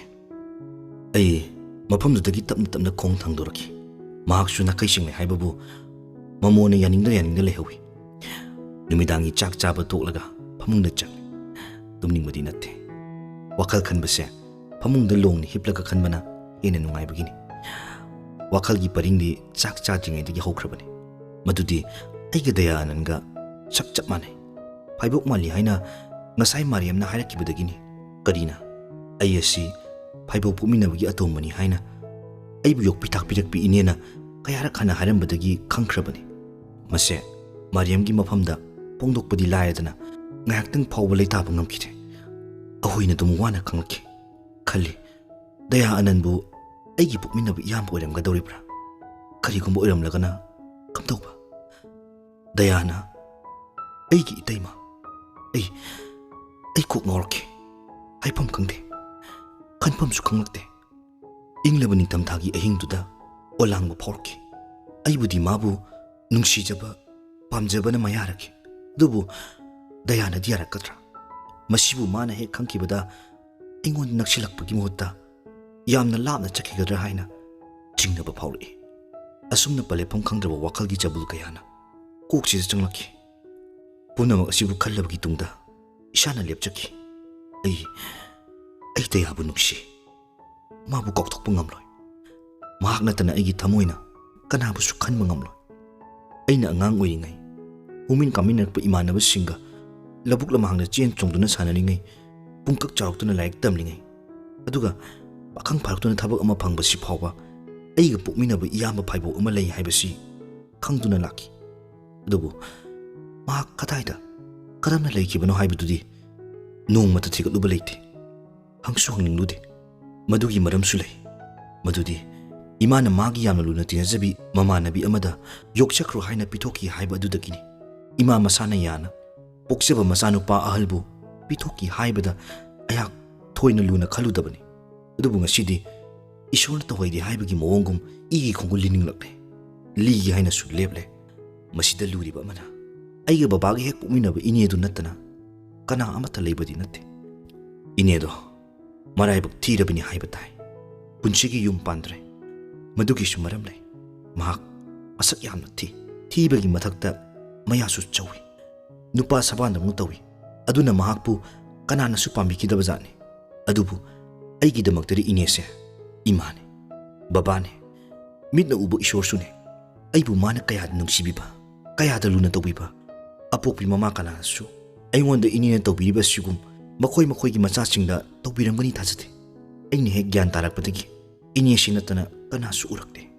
ꯑꯩ ꯃꯐꯝꯗꯨꯗꯒꯤ ꯇꯞꯅ ꯇꯞꯅ ꯈꯣꯡ ꯊꯥꯡꯗꯣꯔꯛꯈꯤ꯫ ꯃꯍꯥꯛꯁꯨ ꯅꯥꯈꯩ ꯁꯦꯡꯂꯦ ꯍꯥꯏꯕꯕꯨ ꯃꯃꯣꯅ ꯌꯥꯅꯤꯡꯗ ꯌꯥꯅꯤꯡꯗ ꯂꯩꯍꯧꯏ꯫ ꯅꯨꯃꯤꯗꯥꯡꯒꯤ ꯆꯥꯛ ꯆꯥꯕ ꯇꯣꯛꯂꯒ ꯐꯃꯨꯡꯗ ꯆꯪꯉꯤ꯫ ꯇꯨꯝꯅꯤꯡꯕꯗꯤ ꯅꯠꯇꯦ꯫ ꯋꯥꯈꯜ ꯈꯟꯕꯁꯦ ꯐꯃꯨꯡꯗ ꯂꯣꯡꯅ ꯍꯤꯞꯂꯒ ꯈꯟꯕꯅ ꯍꯦꯟꯅ ꯅꯨꯡꯉꯥꯏꯕꯒꯤꯅꯤ꯫ ꯋꯥꯈꯜꯒꯤ ꯄꯔꯤꯡꯗꯤ ꯆꯥꯛ ꯆꯥꯗ꯭ꯔꯤꯉꯩꯗꯒꯤ ꯍꯧꯈ꯭ꯔꯕꯅꯤ꯫ ꯃꯗꯨꯗꯤ ꯑꯩꯒ ꯗꯌꯥꯅꯟꯒ ꯁꯛ ꯆꯞ ꯃꯥꯟꯅꯩ꯫ ꯐꯥꯏꯕꯣꯛ ꯃꯥꯜꯂꯤ ꯍꯥꯏꯅ ꯉꯁꯥꯏ ꯃꯥꯔꯤꯌꯝꯅ ꯍꯥꯏꯔꯛꯈꯤꯕꯗꯒꯤꯅꯤ꯫ ꯀꯔꯤꯅ? ꯑꯩ ꯑꯁꯤ ꯐꯥꯏꯕꯣꯛ ꯄꯣꯛꯃꯤꯟꯅꯕꯒꯤ ꯑꯇꯣꯝꯕꯅꯤ ꯍꯥꯏꯅ ꯑꯩꯕꯨ ꯌꯣꯛꯄꯤ ꯊꯥꯛꯄꯤꯔꯛꯄꯤ ꯏꯅꯦꯅ ꯀꯌꯥꯔꯛ ꯍꯟꯅ ꯍꯥꯏꯔꯝꯕꯗꯒꯤ ꯈꯪꯈ꯭ꯔꯕꯅꯤ꯫ ꯃꯁꯦ ꯃꯥꯔꯤꯌꯝꯒꯤ ꯃꯐꯝꯗ ꯐꯣꯡꯗꯣꯛꯄꯗꯤ ꯂꯥꯏꯔꯗꯅ ꯉꯥꯏꯍꯥꯛꯇꯪ ꯐꯥꯎꯕ ꯂꯩꯇꯥꯕ ꯉꯝꯈꯤꯗꯦ꯫ ꯑꯍꯣꯏꯅ ꯑꯗꯨꯝ ꯋꯥꯅ ꯈꯪꯂꯛꯈꯤ꯫ ꯈꯜꯂꯤ, ꯗꯌꯥ ꯑꯅꯟꯕꯨ ꯑꯩꯒꯤ ꯄꯣꯛꯃꯤꯟꯅꯕ ꯏꯌꯥꯝꯕ ꯑꯣꯏꯔꯝꯒꯗꯧꯔꯤꯕ꯭ꯔꯥ? ꯀꯔꯤꯒꯨꯝꯕ ꯑꯣꯏꯔꯝꯂꯒꯅ ꯀꯝꯗꯧꯕ? ꯗꯌꯥꯅ ꯑꯩꯒꯤ ꯏꯇꯩꯃ꯫ ꯑꯩ, ꯑꯩ ꯀꯣꯛ ꯉꯥꯎꯔꯛꯈꯤ꯫ ꯍꯥꯏꯐꯝ ꯈꯪꯗꯦ, ꯈꯟꯐꯝꯁꯨ ꯈꯪꯂꯛꯇꯦ꯫ ꯏꯪꯂꯕ ꯅꯤꯡꯊꯝꯊꯥꯒꯤ ꯑꯍꯤꯡꯗꯨꯗ ꯑꯣꯂꯥꯡꯕ ꯐꯥꯎꯔꯛꯈꯤ꯫ ꯑꯩꯕꯨꯗꯤ ꯃꯥꯕꯨ ꯅꯨꯡꯁꯤꯖꯕ, ꯄꯥꯝꯖꯕꯅ ꯃꯌꯥꯔꯛꯈꯤ꯫ ꯑꯗꯨꯕꯨ ꯗꯌꯥꯅꯗꯤ ꯌꯥꯔꯛꯀꯗ꯭ꯔꯥ? ꯃꯁꯤꯕꯨ ꯃꯥꯅ ꯍꯦꯛ ꯈꯪꯈꯤꯕꯗ ꯑꯩꯉꯣꯟꯗ ꯅꯛꯁꯤꯜꯂꯛꯄꯒꯤ ꯃꯍꯨꯠꯇ ꯌꯥꯝꯅ ꯂꯥꯞꯅ ꯆꯠꯈꯤꯒꯗ꯭ꯔꯥ ꯍꯥꯏꯅ ꯆꯤꯡꯅꯕ ꯐꯥꯎꯔꯛꯏ꯫ ꯑꯁꯨꯝꯅ ꯄꯂꯦꯞꯐꯝ ꯈꯪꯗ꯭ꯔꯕ ꯋꯥꯈꯜꯒꯤ ꯆꯕꯨꯜ ꯀꯌꯥꯅ ꯀꯣꯛꯁꯤꯗ ꯆꯪꯂꯛꯈꯤ꯫ ꯄꯨꯝꯅꯃꯛ ꯑꯁꯤꯕꯨ ꯈꯜꯂꯕꯒꯤ ꯇꯨꯡꯗ ꯏꯁꯥꯅ ꯂꯦꯞꯆꯈꯤ꯫ ꯑꯩ, ꯑꯩ ꯗꯌꯥꯕꯨ ꯅꯨꯡꯁꯤ꯫ ꯃꯥꯕꯨ ꯀꯥꯎꯊꯣꯛꯄ ꯉꯝꯂꯣꯏ꯫ ꯃꯍꯥꯛ ꯅꯠꯇꯅ ꯑꯩꯒꯤ ꯊꯃꯣꯏꯅ ꯀꯅꯥꯕꯨꯁꯨ ꯈꯟꯕ ꯉꯝꯂꯣꯏ꯫ ꯑꯩꯅ ꯑꯉꯥꯡ ꯑꯣꯏꯔꯤꯉꯩ, ꯍꯧꯃꯤꯟ ꯀꯥꯃꯤꯟꯅꯔꯛꯄ ꯏꯃꯥꯟꯅꯕꯁꯤꯡꯒ ꯂꯧꯕꯨꯛ ꯂꯝꯍꯥꯡꯗ ꯆꯦꯟ ꯆꯣꯡꯗꯨꯅ ꯁꯥꯟꯅꯔꯤꯉꯩ, ꯄꯨꯡꯀꯛ ꯆꯥꯎꯔꯛꯇꯨꯅ ꯂꯥꯏꯔꯤꯛ ꯇꯝꯂꯤꯉꯩ, ꯑꯗꯨꯒ ꯄꯥꯈꯪ ꯐꯥꯔꯛꯇꯨꯅ ꯊꯕꯛ ꯑꯃ ꯐꯪꯕꯁꯤ ꯐꯥꯎꯕ ꯑꯩꯒ ꯄꯣꯛꯃꯤꯟꯅꯕ ꯏꯌꯥꯝꯕ ꯐꯥꯏꯕꯣꯛ ꯑꯃ ꯂꯩ ꯍꯥꯏꯕꯁꯤ ꯈꯪꯗꯨꯅ ꯂꯥꯛꯈꯤ꯫ ꯑꯗꯨꯕꯨ ꯃꯍꯥꯛ ꯀꯗꯥꯏꯗ, ꯀꯔꯝꯅ ꯂꯩꯈꯤꯕꯅꯣ ꯍꯥꯏꯕꯗꯨꯗꯤ ꯅꯣꯡꯃꯇ ꯊꯤꯒꯠꯂꯨꯕ ꯂꯩꯇꯦ꯫ ꯍꯪꯁꯨ ꯍꯪꯅꯤꯡꯂꯨꯗꯦ꯫ ꯃꯗꯨꯒꯤ ꯃꯔꯝꯁꯨ ꯂꯩ꯫ ꯃꯗꯨꯗꯤ ꯏꯃꯥꯅ ꯃꯥꯒꯤ ꯌꯥꯝꯅ ꯂꯨꯅ ꯇꯤꯟꯅꯖꯕꯤ ꯃꯃꯥꯟꯅꯕꯤ ꯑꯃꯗ ꯌꯣꯛꯆꯈ꯭ꯔꯣ ꯍꯥꯏꯅ ꯄꯤꯊꯣꯛꯈꯤ ꯍꯥꯏꯕ ꯑꯗꯨꯗꯒꯤꯅꯤ꯫ ꯏꯃꯥ ꯃꯁꯥꯅ ꯌꯥꯅ ꯄꯣꯛꯆꯕ ꯃꯆꯥꯅꯨꯄꯥ ꯑꯍꯜꯕꯨ ꯄꯤꯊꯣꯛꯈꯤ ꯍꯥꯏꯕꯗ ꯑꯩꯍꯥꯛ ꯊꯣꯏꯅ ꯂꯨꯅ ꯈꯜꯂꯨꯗꯕꯅꯤ꯫ ꯑꯗꯨꯕꯨ ꯉꯁꯤꯗꯤ ꯏꯁꯣꯔꯅ ꯇꯧꯍꯩꯗꯦ ꯍꯥꯏꯕꯒꯤ ꯃꯑꯣꯡꯒꯨꯝ ꯏꯒꯤ ꯈꯣꯡꯒꯨꯜ ꯂꯤꯅꯤꯡꯂꯛꯂꯦ꯫ ꯂꯤꯒꯦ ꯍꯥꯏꯅꯁꯨ ꯂꯦꯞꯂꯦ꯫ ꯃꯁꯤꯗ ꯂꯨꯔꯤꯕ ꯑꯃꯅ ꯑꯩꯒ ꯕꯕꯥꯒ ꯍꯦꯛ ꯄꯣꯛꯃꯤꯟꯅꯕ ꯏꯅꯦꯗꯨ ꯅꯠꯇꯅ ꯀꯅꯥ ꯑꯃꯠꯇ ꯂꯩꯕꯗꯤ ꯅꯠꯇꯦ꯫ ꯏꯅꯦꯗꯣ ꯃꯔꯥꯏꯕꯛ ꯊꯤꯔꯕꯅꯤ ꯍꯥꯏꯕ ꯇꯥꯏ꯫ ꯄꯨꯟꯁꯤꯒꯤ ꯌꯨꯝ ꯄꯥꯟꯗ꯭ꯔꯦ꯫ ꯃꯗꯨꯒꯤꯁꯨ ꯃꯔꯝ ꯂꯩ꯫ ꯃꯍꯥꯛ ꯃꯁꯛ ꯌꯥꯝꯅ ꯊꯤ꯫ ꯊꯤꯕꯒꯤ ꯃꯊꯛꯇ ꯃꯌꯥꯁꯨ ꯆꯧꯏ꯫ ꯅꯨꯄꯥ ꯁꯕꯥꯟꯗꯧꯅ ꯇꯧꯏ꯫ ꯑꯗꯨꯅ ꯃꯍꯥꯛꯄꯨ ꯀꯅꯥꯅꯁꯨ ꯄꯥꯝꯕꯤꯈꯤꯗꯕ ꯖꯥꯠꯅꯤ꯫ ꯑꯗꯨꯕꯨ ꯑꯩꯒꯤꯗꯃꯛꯇꯗꯤ ꯏꯅꯦꯁꯦ ꯏꯃꯥꯅꯤ, ꯕꯕꯥꯅꯤ, ꯃꯤꯠꯅ ꯎꯕ ꯏꯁꯣꯔꯁꯨꯅꯤ꯫ ꯑꯩꯕꯨ ꯃꯥꯅ ꯀꯌꯥꯗ ꯅꯨꯡꯁꯤꯕꯤꯕ, ꯀꯌꯥꯗ ꯂꯨꯅ ꯇꯧꯕꯤꯕ, ꯑꯄꯣꯛꯄꯤ ꯃꯃꯥ ꯀꯅꯥꯅꯁꯨ ꯑꯩꯉꯣꯟꯗ ꯏꯅꯦꯅ ꯇꯧꯕꯤꯔꯤꯕ ꯑꯁꯤꯒꯨꯝ ꯃꯈꯣꯏ ꯃꯈꯣꯏꯒꯤ ꯃꯆꯥꯁꯤꯡꯗ ꯇꯧꯕꯤꯔꯝꯒꯅꯤ ꯊꯥꯖꯗꯦ꯫ ꯑꯩꯅ ꯍꯦꯛ ꯒ꯭ꯌꯥꯟ ꯇꯥꯔꯛꯄꯗꯒꯤ ꯏꯅꯦꯁꯤ ꯅꯠꯇꯅ ꯀꯅꯥꯁꯨ ꯎꯔꯛꯇꯦ꯫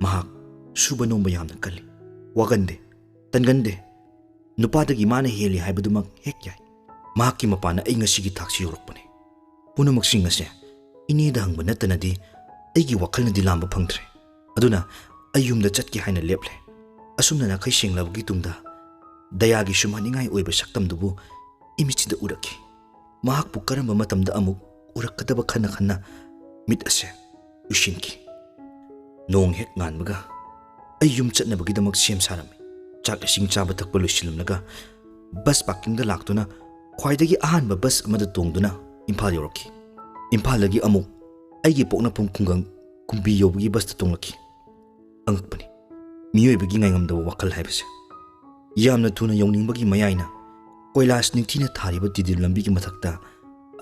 ꯃꯍꯥꯛ ꯁꯨꯕ ꯅꯣꯝꯕ ꯌꯥꯝꯅ ꯀꯜꯂꯤ꯫ ꯋꯥꯒꯟꯗꯦ, ꯇꯟꯒꯟꯗꯦ꯫ ꯅꯨꯄꯥꯗꯒꯤ ꯃꯥꯅ ꯍꯦꯜꯂꯤ ꯍꯥꯏꯕꯗꯨꯃꯛ ꯍꯦꯛ ꯌꯥꯏ꯫ ꯃꯍꯥꯛꯀꯤ ꯃꯄꯥꯟꯅ ꯑꯩ ꯉꯁꯤꯒꯤ ꯊꯥꯛꯁꯤ ꯌꯧꯔꯛꯄꯅꯤ꯫ ꯄꯨꯝꯅꯃꯛꯁꯤꯡ ꯑꯁꯦ ꯏꯅꯦꯗ ꯍꯪꯕ ꯅꯠꯇꯅꯗꯤ ꯑꯩꯒꯤ ꯋꯥꯈꯜꯅꯗꯤ ꯂꯥꯝꯕ ꯐꯪꯗ꯭ꯔꯦ꯫ ꯑꯗꯨꯅ ꯑꯩ ꯌꯨꯝꯗ ꯆꯠꯀꯦ ꯍꯥꯏꯅ ꯂꯦꯞꯂꯦ꯫ ꯑꯁꯨꯝꯅ ꯅꯥꯈꯩ ꯁꯦꯡꯂꯕꯒꯤ ꯇꯨꯡꯗ ꯗꯌꯥꯒꯤ ꯁꯨꯝꯍꯠꯅꯤꯡꯉꯥꯏ ꯑꯣꯏꯕ ꯁꯛꯇꯝꯗꯨꯕꯨ ꯏꯃꯤꯠꯁꯤꯗ ꯎꯔꯛꯈꯤ꯫ ꯃꯍꯥꯛꯄꯨ ꯀꯔꯝꯕ ꯃꯇꯝꯗ ꯑꯃꯨꯛ ꯎꯔꯛꯀꯗꯕ ꯈꯟꯅ ꯈꯟꯅ ꯃꯤꯠ ꯑꯁꯦ ꯎꯏꯁꯤꯟꯈꯤ꯫ ꯅꯣꯡ ꯍꯦꯛ ꯉꯥꯟꯕꯒ ꯑꯩ ꯌꯨꯝ ꯆꯠꯅꯕꯒꯤꯗꯃꯛ ꯁꯦꯝ ꯁꯥꯔꯝꯃꯤ꯫ ꯆꯥꯛ ꯏꯁꯤꯡ ꯆꯥꯕ ꯊꯛꯄ ꯂꯣꯏꯁꯤꯜꯂꯝꯂꯒ ꯕꯁ ꯄꯥꯔꯀꯤꯡꯗ ꯂꯥꯛꯇꯨꯅ ꯈ꯭ꯋꯥꯏꯗꯒꯤ ꯑꯍꯥꯟꯕ ꯕꯁ ꯑꯃꯗ ꯇꯣꯡꯗꯨꯅ ꯏꯝꯐꯥꯜ ꯌꯧꯔꯛꯈꯤ꯫ ꯏꯝꯐꯥꯜꯗꯒꯤ ꯑꯃꯨꯛ ꯑꯩꯒꯤ ꯄꯣꯛꯅꯐꯝ ꯈꯨꯡꯒꯪ ꯀꯨꯝꯕꯤ ꯌꯧꯕꯒꯤ ꯕꯁꯇ ꯇꯣꯡꯂꯛꯈꯤ꯫ ꯑꯉꯛꯄꯅꯤ, ꯃꯤꯑꯣꯏꯕꯒꯤ ꯉꯥꯏꯉꯝꯗꯕ ꯋꯥꯈꯜ ꯍꯥꯏꯕꯁꯦ꯫ ꯌꯥꯝꯅ ꯊꯨꯅ ꯌꯧꯅꯤꯡꯕꯒꯤ ꯃꯌꯥꯏꯅ ꯀꯣꯏꯂꯥꯁ ꯅꯤꯡꯊꯤꯅ ꯊꯥꯔꯤꯕ ꯇꯤꯗꯤꯝ ꯂꯝꯕꯤꯒꯤ ꯃꯊꯛꯇ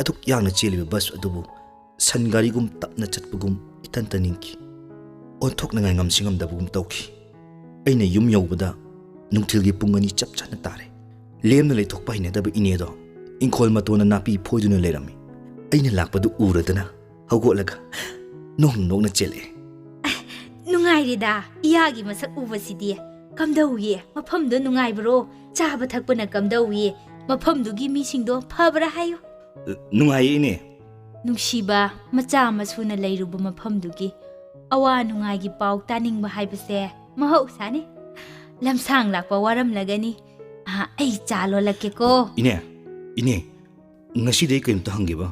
ꯑꯗꯨꯛ ꯌꯥꯡꯅ ꯆꯦꯜꯂꯤꯕ ꯕꯁ ꯑꯗꯨꯕꯨ ꯁꯟ ꯒꯥꯔꯤꯒꯨꯝ ꯇꯞꯅ ꯆꯠꯄꯒꯨꯝ ꯏꯇꯟꯇ ꯅꯤꯡꯈꯤ꯫ ꯑꯣꯟꯊꯣꯛꯅꯉꯥꯏ ꯉꯝꯁꯤ ꯉꯝꯗꯕꯒꯨꯝ ꯇꯧꯈꯤ꯫ ꯑꯩꯅ ꯌꯨꯝ ꯌꯧꯕꯗ ꯅꯨꯡꯊꯤꯜꯒꯤ ꯄꯨꯡ ꯑꯅꯤ ꯆꯞ ꯆꯥꯅ ꯇꯥꯔꯦ꯫ ꯂꯦꯝꯅ ꯂꯩꯊꯣꯛꯄ ꯍꯩꯅꯗꯕ ꯏꯅꯦꯗꯣ ꯏꯪꯈꯣꯜ ꯃꯇꯣꯟꯗ ꯅꯥꯄꯤ ꯐꯣꯏꯗꯨꯅ ꯂꯩꯔꯝꯃꯤ꯫ ꯑꯩꯅ ꯂꯥꯛꯄꯗꯨ ꯎꯔꯗꯅ ꯍꯧꯒꯠꯂꯒ ꯅꯣꯛ ꯅꯣꯛꯅ ꯆꯦꯜꯂꯛꯑꯦ꯫ "ꯅꯨꯡꯉꯥꯏꯔꯦꯗ, ꯏꯌꯥꯒꯤ ꯃꯁꯛ ꯎꯕꯁꯤꯗꯤ꯫ ꯀꯝꯗꯧꯏ? ꯃꯐꯝꯗꯣ ꯅꯨꯡꯉꯥꯏꯕ꯭ꯔꯣ? ꯆꯥꯕ ꯊꯛꯄꯅ ꯀꯝꯗꯧꯏ? ꯃꯐꯝꯗꯨꯒꯤ ꯃꯤꯁꯤꯡꯗꯣ ꯐꯕ꯭ꯔꯥ ꯍꯥꯏꯌꯨ?" "ꯅꯨꯡꯉꯥꯏꯌꯦ, ꯏꯅꯦ꯫" ꯅꯨꯡꯁꯤꯕ ꯃꯆꯥ ꯃꯁꯨꯅ ꯂꯩꯔꯨꯕ ꯃꯐꯝꯗꯨꯒꯤ ꯑꯋꯥ ꯅꯨꯡꯉꯥꯏꯒꯤ ꯄꯥꯎ ꯇꯥꯅꯤꯡꯕ ꯍꯥꯏꯕꯁꯦ ꯃꯍꯧꯁꯥꯅꯤ꯫ ꯂꯝꯁꯥꯡ ꯂꯥꯛꯄ ꯋꯥꯔꯝꯂꯒꯅꯤ꯫ ꯑꯥ, ꯑꯩ ꯆꯥ ꯂꯣꯜꯂꯛꯀꯦꯀꯣ꯫ "ꯏꯅꯦ, ꯏꯅꯦ, ꯉꯁꯤꯗꯤ ꯑꯩ ꯀꯔꯤꯝꯇ ꯍꯪꯒꯦꯕ?"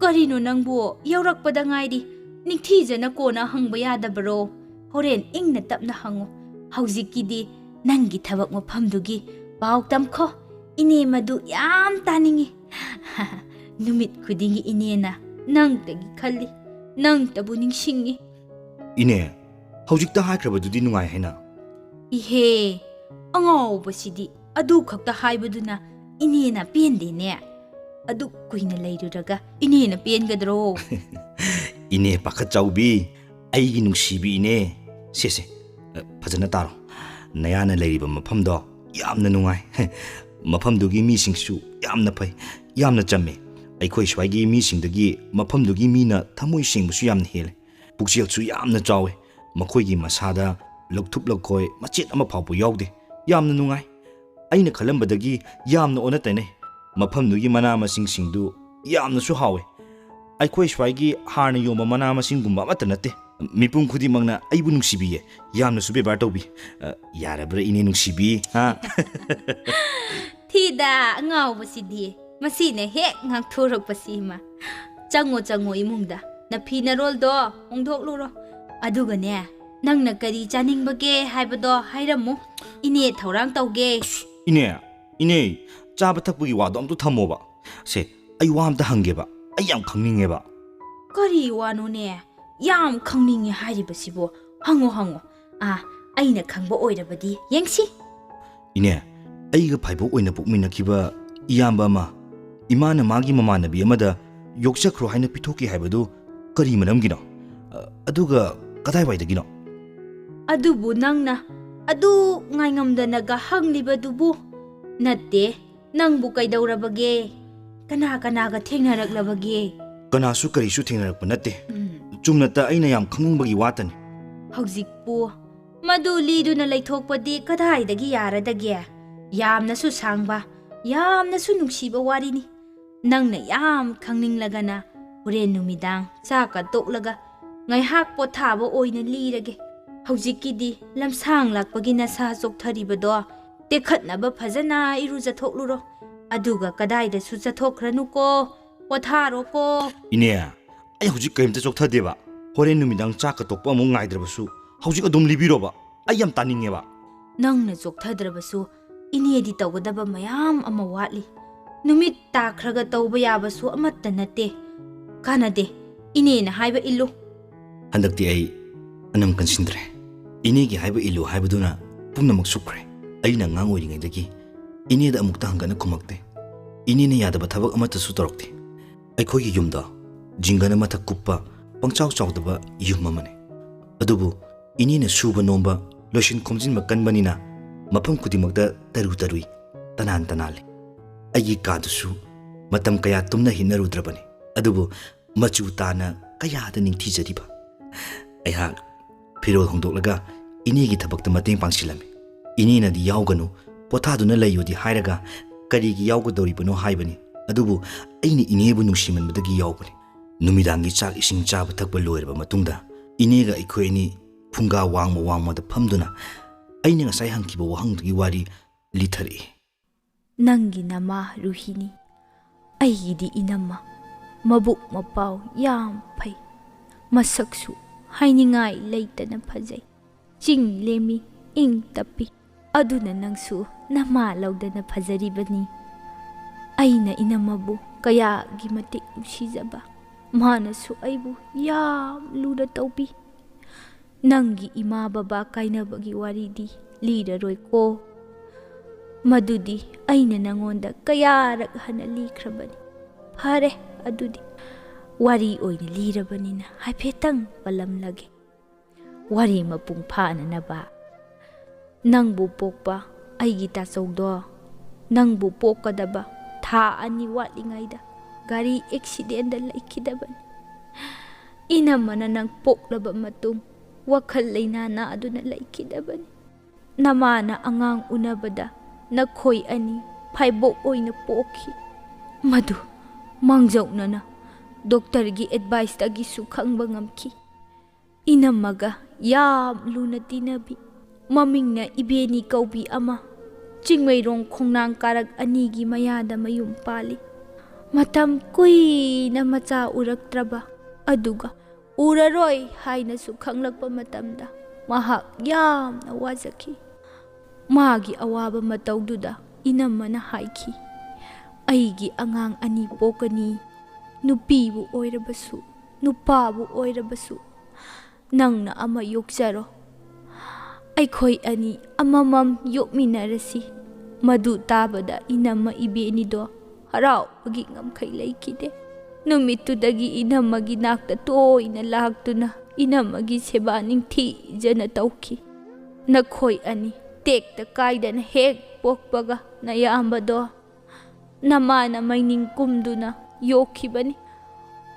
"ꯀꯔꯤꯅꯣ ꯅꯪꯕꯨ? ꯌꯧꯔꯛꯄꯗ ꯉꯥꯏꯔꯤ꯫ ꯅꯤꯡꯊꯤꯖꯅ ꯀꯣꯟꯅ ꯍꯪꯕ ꯌꯥꯗꯕꯔꯣ? ꯍꯣꯔꯦꯟ ꯏꯪꯅ ꯇꯞꯅ ꯍꯪꯉꯨ꯫ ꯍꯧꯖꯤꯛꯀꯤꯗꯤ ꯅꯪꯒꯤ ꯊꯕꯛ ꯃꯐꯝꯗꯨꯒꯤ ꯄꯥꯎ ꯇꯝꯈꯣ꯫ ꯏꯅꯦ ꯃꯗꯨ ꯌꯥꯝ ꯇꯥꯅꯤꯡꯏ꯫ ꯅꯨꯃꯤꯠ ꯈꯨꯗꯤꯡꯒꯤ ꯏꯅꯦꯅ ꯅꯪꯇꯒꯤ ꯈꯜꯂꯤ, ꯅꯪꯇꯕꯨ ꯅꯤꯡꯁꯤꯡꯏ꯫" "ꯏꯅꯦ, ꯍꯧꯖꯤꯛꯇ ꯍꯥꯏꯈ꯭ꯔꯕꯗꯨꯗꯤ ꯅꯨꯡꯉꯥꯏ ꯍꯥꯏꯅ꯫" "ꯏꯍꯦ, ꯑꯉꯥꯎꯕꯁꯤꯗꯤ ꯑꯗꯨ ꯈꯛꯇ ꯍꯥꯏꯕꯗꯨꯅ ꯏꯅꯦꯅ ꯄꯦꯟꯗꯦꯅꯦ꯫ ꯑꯗꯨꯛ ꯀꯨꯏꯅ ꯂꯩꯔꯨꯔꯒ ꯏꯅꯦꯅ ꯄꯦꯟꯒꯗ꯭ꯔꯣ?" "ꯏꯅꯦ ꯄꯥꯈꯠ ꯆꯥꯎꯕꯤ, ꯑꯩꯒꯤ ꯅꯨꯡꯁꯤꯕꯤ ꯏꯅꯦ, ꯁꯦ, ꯁꯦ, ꯐꯖꯅ ꯇꯥꯔꯣ꯫ ꯅꯌꯥꯅ ꯂꯩꯔꯤꯕ ꯃꯐꯝꯗꯣ ꯌꯥꯝꯅ ꯅꯨꯡꯉꯥꯏ꯫ ꯃꯐꯝꯗꯨꯒꯤ ꯃꯤꯁꯤꯡꯁꯨ ꯌꯥꯝꯅ ꯐꯩ, ꯌꯥꯝꯅ ꯆꯝꯃꯤ꯫ ꯑꯩꯈꯣꯏ ꯁ꯭ꯋꯥꯏꯒꯤ ꯃꯤꯁꯤꯡꯗꯒꯤ ꯃꯐꯝꯗꯨꯒꯤ ꯃꯤꯅ ꯊꯃꯣꯏ ꯁꯦꯡꯕꯁꯨ ꯌꯥꯝꯅ ꯍꯦꯜꯂꯤ꯫ ꯄꯨꯛꯆꯦꯜꯁꯨ ꯌꯥꯝꯅ ꯆꯥꯎꯋꯤ꯫ ꯃꯈꯣꯏꯒꯤ ꯃꯁꯥꯗ ꯂꯧꯊꯨꯞ ꯂꯧꯈꯣꯏ ꯃꯆꯦꯠ ꯑꯃ ꯐꯥꯎꯕ ꯌꯥꯎꯗꯦ꯫ ꯌꯥꯝꯅ ꯅꯨꯡꯉꯥꯏ꯫ ꯑꯩꯅ ꯈꯜꯂꯝꯕꯗꯒꯤ ꯌꯥꯝꯅ ꯑꯣꯟꯅ ꯇꯩꯅꯩ꯫ ꯃꯐꯝꯗꯨꯒꯤ ꯃꯅꯥ ꯃꯁꯤꯡꯁꯤꯡꯗꯨ ꯌꯥꯝꯅꯁꯨ ꯍꯥꯎꯋꯦ꯫ ꯑꯩꯈꯣꯏ ꯁ꯭ꯋꯥꯏꯒꯤ ꯍꯥꯔꯅ ꯌꯣꯝꯕ ꯃꯅꯥ ꯃꯁꯤꯡꯒꯨꯝꯕ ꯑꯃꯠꯇ ꯅꯠꯇꯦ꯫ ꯃꯤꯄꯨꯝ ꯈꯨꯗꯤꯡꯃꯛꯅ ꯑꯩꯕꯨ ꯅꯨꯡꯁꯤꯕꯤꯌꯦ꯫ ꯌꯥꯝꯅꯁꯨ ꯕꯦꯕꯥꯔ ꯇꯧꯕꯤ꯫ ꯑ, ꯌꯥꯔꯕ꯭ꯔꯥ, ꯏꯅꯦ ꯅꯨꯡꯁꯤꯕꯤ? ꯍꯥ? ꯊꯤꯗ ꯑꯉꯥꯎꯕꯁꯤꯗꯤ꯫ ꯃꯁꯤꯅ ꯍꯦꯛ ꯉꯥꯡꯊꯣꯔꯛꯄꯁꯤ ꯏꯃꯥ꯫ ꯆꯪꯉꯣ, ꯆꯪꯉꯣ ꯏꯃꯨꯡꯗ꯫ ꯅꯐꯤ ꯅꯔꯣꯜꯗꯣ ꯍꯣꯡꯗꯣꯛꯂꯨꯔꯣ꯫ ꯑꯗꯨꯒꯅꯦ, ꯅꯪꯅ ꯀꯔꯤ ꯆꯥꯅꯤꯡꯕꯒꯦ ꯍꯥꯏꯕꯗꯣ ꯍꯥꯏꯔꯝꯃꯨ꯫ ꯏꯅꯦ ꯊꯧꯔꯥꯡ ꯇꯧꯒꯦ꯫ ꯏꯅꯦ, ꯏꯅꯦ, ꯆꯥꯕ ꯊꯛꯄꯒꯤ ꯋꯥꯗꯣ ꯑꯝꯇ ꯊꯝꯃꯣꯕ꯫ ꯁꯦ, ꯑꯩ ꯋꯥ ꯑꯝꯇ ꯍꯪꯒꯦꯕ꯫ ꯑꯩ ꯌꯥꯝ ꯈꯪꯅꯤꯡꯉꯦꯕ꯫ ꯀꯔꯤ ꯋꯥꯅꯣꯅꯦ? ꯌꯥꯝ ꯈꯪꯅꯤꯡꯉꯦ ꯍꯥꯏꯔꯤꯕꯁꯤꯕꯣ? ꯍꯪꯉꯣ, ꯍꯪꯉꯣ꯫ ꯑꯥ, ꯑꯩꯅ ꯈꯪꯕ ꯑꯣꯏꯔꯕꯗꯤ ꯌꯦꯡꯁꯤ꯫ ꯏꯅꯦ, ꯑꯩꯒ ꯐꯥꯏꯕꯣꯛ ꯑꯣꯏꯅ ꯄꯣꯛꯃꯤꯟꯅꯈꯤꯕ ꯏꯌꯥꯝꯕ ꯑꯃ, ꯏꯃꯥꯅ ꯃꯥꯒꯤ ꯃꯃꯥꯟꯅꯕꯤ ꯑꯃꯗ ꯌꯣꯛꯆꯈ꯭ꯔꯣ ꯍꯥꯏꯅ ꯄꯤꯊꯣꯛꯈꯤ ꯍꯥꯏꯕꯗꯨ ꯀꯔꯤ ꯃꯔꯝꯒꯤꯅꯣ? ꯑ, ꯑꯗꯨꯒ ꯀꯗꯥꯏꯋꯥꯏꯗꯒꯤꯅꯣ? ꯑꯗꯨꯕꯨ ꯅꯪꯅ ꯑꯗꯨ ꯉꯥꯏꯉꯝꯗꯅꯒ ꯍꯪꯂꯤꯕꯗꯨꯕꯨ? ꯅꯠꯇꯦ, ꯅꯪꯕꯨ ꯀꯩꯗꯧꯔꯕꯒꯦ? ꯀꯅꯥ ꯀꯅꯥꯒ ꯊꯦꯡꯅꯔꯛꯂꯕꯒꯦ? ꯀꯅꯥꯁꯨ ꯀꯔꯤꯁꯨ ꯊꯦꯡꯅꯔꯛꯄ ꯅꯠꯇꯦ꯫ ꯎꯝ꯫ ꯆꯨꯝꯅꯇ ꯑꯩꯅ ꯌꯥꯝ ꯈꯪꯅꯤꯡꯕꯒꯤ ꯋꯥꯇꯅꯤ꯫ ꯍꯧꯖꯤꯛꯄꯨ ꯃꯗꯨ ꯂꯤꯗꯨꯅ ꯂꯩꯊꯣꯛꯄꯗꯤ ꯀꯗꯥꯏꯗꯒꯤ ꯌꯥꯔꯗꯒꯦ? ꯌꯥꯝꯅꯁꯨ ꯁꯥꯡꯕ, ꯌꯥꯝꯅꯁꯨ ꯅꯨꯡꯁꯤꯕ ꯋꯥꯔꯤꯅꯤ꯫ ꯅꯪꯅ ꯌꯥꯝ ꯈꯪꯅꯤꯡꯂꯒꯅ ꯍꯣꯔꯦꯟ ꯅꯨꯃꯤꯗꯥꯡ ꯆꯥꯛꯀ ꯇꯣꯛꯂꯒ ꯉꯥꯏꯍꯥꯛ ꯄꯣꯊꯥꯕ ꯑꯣꯏꯅ ꯂꯤꯔꯒꯦ꯫ ꯍꯧꯖꯤꯛꯀꯤꯗꯤ ꯂꯝꯁꯥꯡ ꯂꯥꯛꯄꯒꯤ ꯅꯁꯥ ꯆꯣꯛꯊꯔꯤꯕꯗꯣ ꯇꯦꯛꯈꯠꯅꯕ ꯐꯖꯅ ꯏꯔꯨꯖꯊꯣꯛꯂꯨꯔꯣ꯫ ꯑꯗꯨꯒ ꯀꯗꯥꯏꯗꯁꯨ ꯆꯠꯊꯣꯛꯈ꯭ꯔꯅꯨꯀꯣ, ꯄꯣꯊꯥꯔꯣꯀꯣ꯫ ꯏꯅꯦ, ꯑꯩ ꯍꯧꯖꯤꯛ ꯀꯔꯤꯝꯇ ꯆꯣꯛꯊꯗꯦꯕ꯫ ꯍꯣꯔꯦꯟ ꯅꯨꯃꯤꯗꯥꯡ ꯆꯥꯛꯀ ꯇꯣꯛꯄ ꯑꯃꯨꯛ ꯉꯥꯏꯗ꯭ꯔꯕꯁꯨ ꯍꯧꯖꯤꯛ ꯑꯗꯨꯝ ꯂꯤꯕꯤꯔꯣꯕ꯫ ꯑꯩ ꯌꯥꯝ ꯇꯥꯅꯤꯡꯉꯦꯕ꯫ ꯅꯪꯅ ꯆꯣꯛꯊꯗ꯭ꯔꯕꯁꯨ ꯏꯅꯦꯗꯤ ꯇꯧꯒꯗꯕ ꯃꯌꯥꯝ ꯑꯃ ꯋꯥꯠꯂꯤ꯫ ꯅꯨꯃꯤꯠ ꯇꯥꯈ꯭ꯔꯒ ꯇꯧꯕ ꯌꯥꯕꯁꯨ ꯑꯃꯠꯇ ꯅꯠꯇꯦ꯫ ꯀꯥꯟꯅꯗꯦ, ꯏꯅꯦꯅ ꯍꯥꯏꯕ ꯏꯜꯂꯨ꯫ ꯍꯟꯗꯛꯇꯤ ꯑꯩ ꯑꯅꯝ ꯀꯟꯁꯤꯟꯗ꯭ꯔꯦ꯫ ꯏꯅꯦꯒꯤ ꯍꯥꯏꯕ ꯏꯜꯂꯨ ꯍꯥꯏꯕꯗꯨꯅ ꯄꯨꯝꯅꯃꯛ ꯁꯨꯞꯈ꯭ꯔꯦ꯫ ꯑꯩꯅ ꯑꯉꯥꯡ ꯑꯣꯏꯔꯤꯉꯩꯗꯒꯤ ꯏꯅꯦꯗ ꯑꯃꯨꯛꯇ ꯍꯪꯒꯠꯅ ꯈꯨꯝꯃꯛꯇꯦ꯫ ꯏꯅꯦꯅ ꯌꯥꯗꯕ ꯊꯕꯛ ꯑꯃꯠꯇꯁꯨ ꯇꯧꯔꯛꯇꯦ꯫ ꯑꯩꯈꯣꯏꯒꯤ ꯌꯨꯝꯗꯣ ꯖꯤꯡꯒꯅ ꯃꯊꯛ ꯀꯨꯞꯄ ꯄꯪꯆꯥꯎ ꯆꯥꯎꯗꯕ ꯌꯨꯝ ꯑꯃꯅꯤ꯫ ꯑꯗꯨꯕꯨ ꯏꯅꯦꯅ ꯁꯨꯕ ꯅꯣꯝꯕ, ꯂꯣꯏꯁꯤꯟ ꯈꯣꯝꯖꯤꯟꯕ ꯀꯟꯕꯅꯤꯅ ꯃꯐꯝ ꯈꯨꯗꯤꯡꯃꯛꯇ ꯇꯔꯨ ꯇꯔꯨꯏ, ꯇꯅꯥꯟ ꯇꯅꯥꯜꯂꯤ꯫ ꯑꯩꯒꯤ ꯀꯥꯗꯨꯁꯨ ꯃꯇꯝ ꯀꯌꯥ ꯇꯨꯝꯅ ꯍꯤꯞꯅꯔꯨꯗ꯭ꯔꯕꯅꯤ, ꯑꯗꯨꯕꯨ ꯃꯆꯨ ꯇꯥꯅ ꯀꯌꯥꯗ ꯅꯤꯡꯊꯤꯖꯔꯤꯕ꯫ ꯑꯩꯍꯥꯛ ꯐꯤꯔꯣꯜ ꯍꯣꯡꯗꯣꯛꯂꯒ ꯏꯅꯦꯒꯤ ꯊꯕꯛꯇ ꯃꯇꯦꯡ ꯄꯥꯡꯁꯤꯜꯂꯝꯃꯤ꯫ ꯏꯅꯦꯅꯗꯤ "ꯌꯥꯎꯒꯅꯨ, ꯄꯣꯊꯥꯗꯨꯅ ꯂꯩꯌꯨꯗꯤ" ꯍꯥꯏꯔꯒ ꯀꯔꯤꯒꯤ ꯌꯥꯎꯒꯗꯧꯔꯤꯕꯅꯣ ꯍꯥꯏꯕꯅꯤ꯫ ꯑꯗꯨꯕꯨ ꯑꯩꯅ ꯏꯅꯦꯕꯨ ꯅꯨꯡꯁꯤꯃꯟꯕꯗꯒꯤ ꯌꯥꯎꯕꯅꯤ꯫ ꯅꯨꯃꯤꯗꯥꯡꯒꯤ ꯆꯥꯛ ꯏꯁꯤꯡ ꯆꯥꯕ ꯊꯛꯄ ꯂꯣꯏꯔꯕ ꯃꯇꯨꯡꯗ ꯏꯅꯦꯒ ꯑꯩꯈꯣꯏ ꯑꯅꯤ ꯐꯨꯡꯒꯥ ꯋꯥꯡꯃ ꯋꯥꯡꯃꯗ ꯐꯝꯗꯨꯅ ꯑꯩꯅ ꯉꯁꯥꯏ ꯍꯪꯈꯤꯕ ꯋꯥꯍꯪꯗꯨꯒꯤ ꯋꯥꯔꯤ ꯂꯤꯊꯔꯛꯏ꯫ ꯅꯪꯒꯤ ꯅꯃꯥ ꯔꯨꯍꯤꯅꯤ, ꯑꯩꯒꯤꯗꯤ ꯏꯅꯝꯃ꯫ ꯃꯕꯨꯛ ꯃꯄꯥꯎ ꯌꯥꯝ ꯐꯩ, ꯃꯁꯛꯁꯨ ꯍꯥꯏꯅꯤꯡꯉꯥꯏ ꯂꯩꯇꯅ ꯐꯖꯩ꯫ ꯆꯤꯡ ꯂꯦꯝꯃꯤ, ꯏꯪ ꯇꯞꯄꯤ꯫ ꯑꯗꯨꯅ ꯅꯪꯁꯨ ꯅꯃꯥ ꯂꯧꯗꯅ ꯐꯖꯔꯤꯕꯅꯤ꯫ ꯑꯩꯅ ꯏꯅꯝꯃꯕꯨ ꯀꯌꯥꯒꯤ ꯃꯇꯤꯛ ꯅꯨꯡꯁꯤꯖꯕ, ꯃꯥꯅꯁꯨ ꯑꯩꯕꯨ ꯌꯥꯝ ꯂꯨꯅ ꯇꯧꯕꯤ꯫ ꯅꯪꯒꯤ ꯏꯃꯥ ꯕꯕꯥ ꯀꯥꯏꯅꯕꯒꯤ ꯋꯥꯔꯤꯗꯤ ꯂꯤꯔꯔꯣꯏꯀꯣ꯫ ꯃꯗꯨꯗꯤ ꯑꯩꯅ ꯅꯉꯣꯟꯗ ꯀꯌꯥꯔꯛ ꯍꯟꯅ ꯂꯤꯈ꯭ꯔꯕꯅꯤ꯫ ꯐꯔꯦ, ꯑꯗꯨꯗꯤ ꯋꯥꯔꯤ ꯑꯣꯏꯅ ꯂꯤꯔꯕꯅꯤꯅ ꯍꯥꯏꯐꯦꯠꯇꯪ ꯄꯜꯂꯝꯂꯒꯦ꯫ ꯋꯥꯔꯤ ꯃꯄꯨꯡ ꯐꯥꯅꯅꯕ, ꯅꯪꯕꯨ ꯄꯣꯛꯄ ꯑꯩꯒꯤ ꯇꯥꯆꯧꯗꯣ ꯅꯪꯕꯨ ꯄꯣꯛꯀꯗꯕ ꯊꯥ ꯑꯅꯤ ꯋꯥꯠꯂꯤꯉꯩꯗ ꯒꯥꯔꯤ ꯑꯦꯛꯁꯤꯗꯦꯟꯗ ꯂꯩꯈꯤꯗꯕꯅꯤ꯫ ꯏꯅꯝꯃꯅ ꯅꯪ ꯄꯣꯛꯂꯕ ꯃꯇꯨꯡ ꯋꯥꯈꯜ ꯂꯩꯅꯥ ꯅꯥꯗꯨꯅ ꯂꯩꯈꯤꯗꯕꯅꯤ꯫ ꯅꯃꯥꯅ ꯑꯉꯥꯡ ꯎꯅꯕꯗ ꯅꯈꯣꯏ ꯑꯅꯤ ꯐꯥꯏꯕꯣꯛ ꯑꯣꯏꯅ ꯄꯣꯛꯈꯤ꯫ ꯃꯗꯨ ꯃꯥꯡꯖꯧꯅꯅ ꯗꯣꯛꯇꯔꯒꯤ ꯑꯦꯗꯚꯥꯏꯁꯇꯒꯤꯁꯨ ꯈꯪꯕ ꯉꯝꯈꯤ꯫ ꯏꯅꯝꯃꯒ ꯌꯥꯝ ꯂꯨꯅ ꯇꯤꯟꯅꯕꯤ, ꯃꯃꯤꯡꯅ ꯏꯕꯦꯅꯤ ꯀꯧꯕꯤ ꯑꯃ ꯆꯤꯡꯃꯩꯔꯣꯡ ꯈꯣꯡꯅꯥꯡ ꯀꯥꯔꯛ ꯑꯅꯤꯒꯤ ꯃꯌꯥꯗ ꯃꯌꯨꯝ ꯄꯥꯜꯂꯤ꯫ ꯃꯇꯝ ꯀꯨꯏꯅ ꯃꯆꯥ ꯎꯔꯛꯇ꯭ꯔꯕ, ꯑꯗꯨꯒ ꯎꯔꯔꯣꯏ ꯍꯥꯏꯅꯁꯨ ꯈꯪꯂꯛꯄ ꯃꯇꯝꯗ ꯃꯍꯥꯛ ꯌꯥꯝꯅ ꯋꯥꯖꯈꯤ꯫ ꯃꯥꯒꯤ ꯑꯋꯥꯕ ꯃꯇꯧꯗꯨꯗ ꯏꯅꯝꯃꯅ ꯍꯥꯏꯈꯤ, "ꯑꯩꯒꯤ ꯑꯉꯥꯡ ꯑꯅꯤ ꯄꯣꯛꯀꯅꯤ, ꯅꯨꯄꯤꯕꯨ ꯑꯣꯏꯔꯕꯁꯨ ꯅꯨꯄꯥꯕꯨ ꯑꯣꯏꯔꯕꯁꯨ ꯅꯪꯅ ꯑꯃ ꯌꯣꯛꯆꯔꯣ꯫ ꯑꯩꯈꯣꯏ ꯑꯅꯤ ꯑꯃꯃꯝ ꯌꯣꯛꯃꯤꯟꯅꯔꯁꯤ"꯫ ꯃꯗꯨ ꯇꯥꯕꯗ ꯏꯅꯝꯃ ꯏꯕꯦꯅꯤꯗꯣ ꯍꯔꯥꯎꯕꯒꯤ ꯉꯝꯈꯩ ꯂꯩꯈꯤꯗꯦ꯫ ꯅꯨꯃꯤꯠꯇꯨꯗꯒꯤ ꯏꯅꯝꯃꯒꯤ ꯅꯥꯛꯇ ꯇꯣꯏꯅ ꯂꯥꯛꯇꯨꯅ ꯏꯅꯝꯃꯒꯤ ꯁꯦꯕꯥ ꯅꯤꯡꯊꯤꯖꯅ ꯇꯧꯈꯤ꯫ "ꯅꯈꯣꯏ ꯑꯅꯤ ꯇꯦꯛꯇ ꯀꯥꯏꯗꯅ ꯍꯦꯛ ꯄꯣꯛꯄꯒ ꯅꯌꯥꯝꯕꯗꯣ ꯅꯃꯥꯅ ꯃꯩꯅꯤꯡ ꯀꯨꯝꯗꯨꯅ ꯌꯣꯛꯈꯤꯕꯅꯤ꯫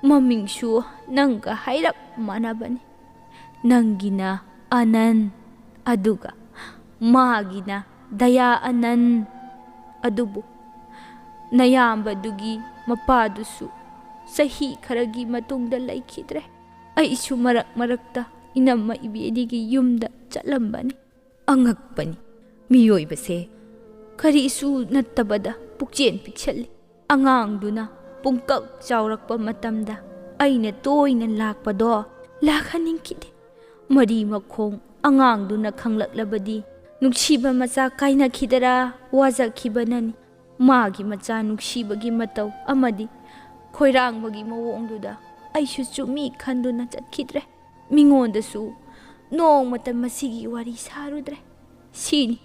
ꯃꯃꯤꯡꯁꯨ ꯅꯪꯒ ꯍꯥꯏꯔꯞ ꯃꯥꯟꯅꯕꯅꯤ꯫ ꯅꯪꯒꯤꯅ ꯑꯅꯟ, ꯑꯗꯨꯒ ꯃꯥꯒꯤꯅ ꯗꯌꯥ ꯑꯅꯟ꯫ ꯑꯗꯨꯕꯨ ꯅꯌꯥꯝꯕꯗꯨꯒꯤ ꯃꯄꯥꯗꯨꯁꯨ ꯆꯍꯤ ꯈꯔꯒꯤ ꯃꯇꯨꯡꯗ ꯂꯩꯈꯤꯗ꯭ꯔꯦ꯫ ꯑꯩꯁꯨ ꯃꯔꯛ ꯃꯔꯛꯇ ꯏꯅꯝꯃ ꯏꯕꯦꯟꯒꯤ ꯌꯨꯝꯗ ꯆꯠꯂꯝꯕꯅꯤ꯫ ꯑꯉꯛꯄꯅꯤ, ꯃꯤꯑꯣꯏꯕꯁꯦ ꯀꯔꯤꯁꯨ ꯅꯠꯇꯕꯗ ꯄꯨꯛꯆꯦꯟ ꯄꯤꯛꯁꯜꯂꯤ꯫ ꯑꯉꯥꯡꯗꯨꯅ ꯄꯨꯡꯀꯛ ꯆꯥꯎꯔꯛꯄ ꯃꯇꯝꯗ ꯑꯩꯅ ꯇꯣꯏꯅ ꯂꯥꯛꯄꯗꯣ ꯂꯥꯛꯍꯟꯅꯤꯡꯈꯤꯗꯦ꯫ ꯃꯔꯤ ꯃꯈꯣꯡ ꯑꯉꯥꯡꯗꯨꯅ ꯈꯪꯂꯛꯂꯕꯗꯤ ꯅꯨꯡꯁꯤꯕ ꯃꯆꯥ ꯀꯥꯏꯅꯈꯤꯗꯔꯥ ꯋꯥꯖꯈꯤꯕꯅꯅꯤ꯫ ꯃꯥꯒꯤ ꯃꯆꯥ ꯅꯨꯡꯁꯤꯕꯒꯤ ꯃꯇꯧ ꯑꯃꯗꯤ ꯈꯣꯏꯔꯥꯡꯕꯒꯤ ꯃꯑꯣꯡꯗꯨꯗ ꯑꯩꯁꯨ ꯆꯨꯝꯃꯤ ꯈꯟꯗꯨꯅ ꯆꯠꯈꯤꯗ꯭ꯔꯦ꯫ ꯃꯤꯉꯣꯟꯗꯁꯨ ꯅꯣꯡꯃꯇ ꯃꯁꯤꯒꯤ ꯋꯥꯔꯤ ꯁꯥꯔꯨꯗ꯭ꯔꯦ꯫ ꯁꯤꯅꯤ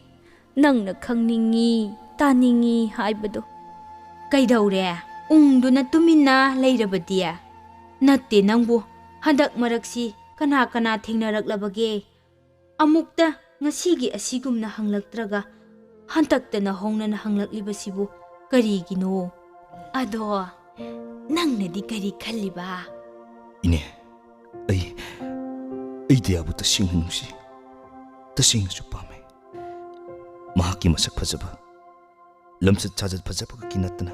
ꯅꯪꯅ ꯈꯪꯅꯤꯡꯉꯤ, ꯇꯥꯅꯤꯡꯉꯤ ꯍꯥꯏꯕꯗꯣ꯫ ꯀꯩꯗꯧꯔꯦ? ꯎꯪꯗꯨꯅ ꯇꯨꯃꯤꯟꯅ ꯂꯩꯔꯕꯗꯤ? ꯅꯠꯇꯦ ꯅꯪꯕꯨ, ꯍꯟꯗꯛ ꯃꯔꯛꯁꯤ ꯀꯅꯥ ꯀꯅꯥ ꯊꯦꯡꯅꯔꯛꯂꯕꯒꯦ? ꯑꯃꯨꯛꯇ ꯉꯁꯤꯒꯤ ꯑꯁꯤꯒꯨꯝꯅ ꯍꯪꯂꯛꯇ꯭ꯔꯒ ꯍꯟꯗꯛꯇꯅ ꯍꯣꯡꯅꯅ ꯍꯪꯂꯛꯂꯤꯕꯁꯤꯕꯨ ꯀꯔꯤꯒꯤꯅꯣ? ꯑꯗꯣ ꯅꯪꯅꯗꯤ ꯀꯔꯤ ꯈꯜꯂꯤꯕ? ꯏꯅꯦ, ꯑꯩ, ꯑꯩ ꯗꯌꯥꯕꯨ ꯇꯁꯦꯡꯅ ꯅꯨꯡꯁꯤ, ꯇꯁꯦꯡꯅꯁꯨ ꯄꯥꯝꯃꯤ꯫ ꯃꯍꯥꯛꯀꯤ ꯃꯁꯛ ꯐꯖꯕ, ꯂꯝꯆꯠ ꯁꯥꯖꯠ ꯐꯖꯕ ꯈꯛꯀꯤ ꯅꯠꯇꯅ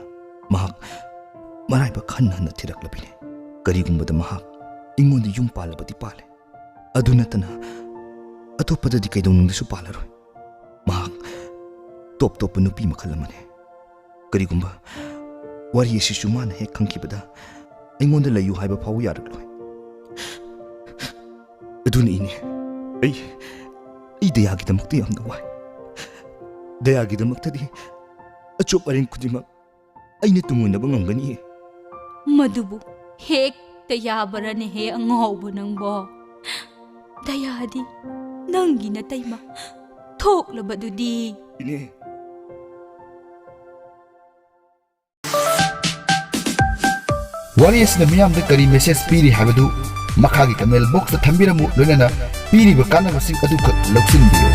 ꯃꯍꯥꯛ ꯃꯔꯥꯏꯕꯛ ꯍꯟꯅ ꯍꯟꯅ ꯊꯤꯔꯛꯂꯕꯤꯅꯦ꯫ ꯀꯔꯤꯒꯨꯝꯕꯗ ꯃꯍꯥꯛ ꯑꯩꯉꯣꯟꯗ ꯌꯨꯝ ꯄꯥꯜꯂꯕꯗꯤ ꯄꯥꯜꯂꯦ, ꯑꯗꯨ ꯅꯠꯇꯅ ꯑꯇꯣꯞꯄꯗꯗꯤ ꯀꯩꯗꯧꯅꯨꯡꯗꯁꯨ ꯄꯥꯜꯂꯔꯣꯏ꯫ ꯃꯍꯥꯛ ꯇꯣꯞ ꯇꯣꯞꯄ ꯅꯨꯄꯤ ꯃꯈꯜ ꯑꯃꯅꯦ꯫ ꯀꯔꯤꯒꯨꯝꯕ ꯋꯥꯔꯤ ꯑꯁꯤꯁꯨ ꯃꯥꯅ ꯍꯦꯛ ꯈꯪꯈꯤꯕꯗ ꯑꯩꯉꯣꯟꯗ ꯂꯩꯌꯨ ꯍꯥꯏꯕ ꯐꯥꯎꯕ ꯌꯥꯔꯛꯂꯣꯏ꯫ ꯑꯗꯨꯅ ꯏꯅꯦ, ꯑꯩ, ꯑꯩ ꯗꯌꯥꯒꯤꯗꯃꯛꯇ ꯌꯥꯝꯅ ꯋꯥꯏ꯫ ꯗꯌꯥꯒꯤꯗꯃꯛꯇꯗꯤ ꯑꯆꯨꯞ ꯑꯔꯦꯡ ꯈꯨꯗꯤꯡꯃꯛ ꯑꯩꯅ ꯇꯨꯡꯑꯣꯏꯅꯕ ꯉꯝꯒꯅꯤ꯫ ꯃꯗꯨꯕꯨ ꯍꯦꯛꯇ ꯌꯥꯕꯔꯅꯦꯍꯦ ꯑꯉꯥꯎꯕ ꯅꯪꯕꯣ? ꯗꯌꯥꯗꯤ ꯅꯪꯒꯤ ꯅꯇꯩꯃ ꯊꯣꯛꯂꯕꯗꯨꯗꯤ꯫ ꯏꯅꯦ꯫ ꯋꯥꯔꯤ ꯑꯁꯤꯅ ꯃꯤꯌꯥꯝꯗ ꯀꯔꯤ ꯃꯦꯁꯦꯖ ꯄꯤꯔꯤ ꯍꯥꯏꯕꯗꯨ ꯃꯈꯥꯒꯤ ꯀꯃꯦꯟ ꯕꯣꯛꯁꯇ ꯊꯝꯕꯤꯔꯝꯃꯨ, ꯂꯣꯏꯅꯅ ꯄꯤꯔꯤꯕ ꯀꯥꯟꯅꯕꯁꯤꯡ ꯑꯗꯨꯈꯛ ꯂꯧꯁꯤꯟꯕꯤꯌꯨ꯫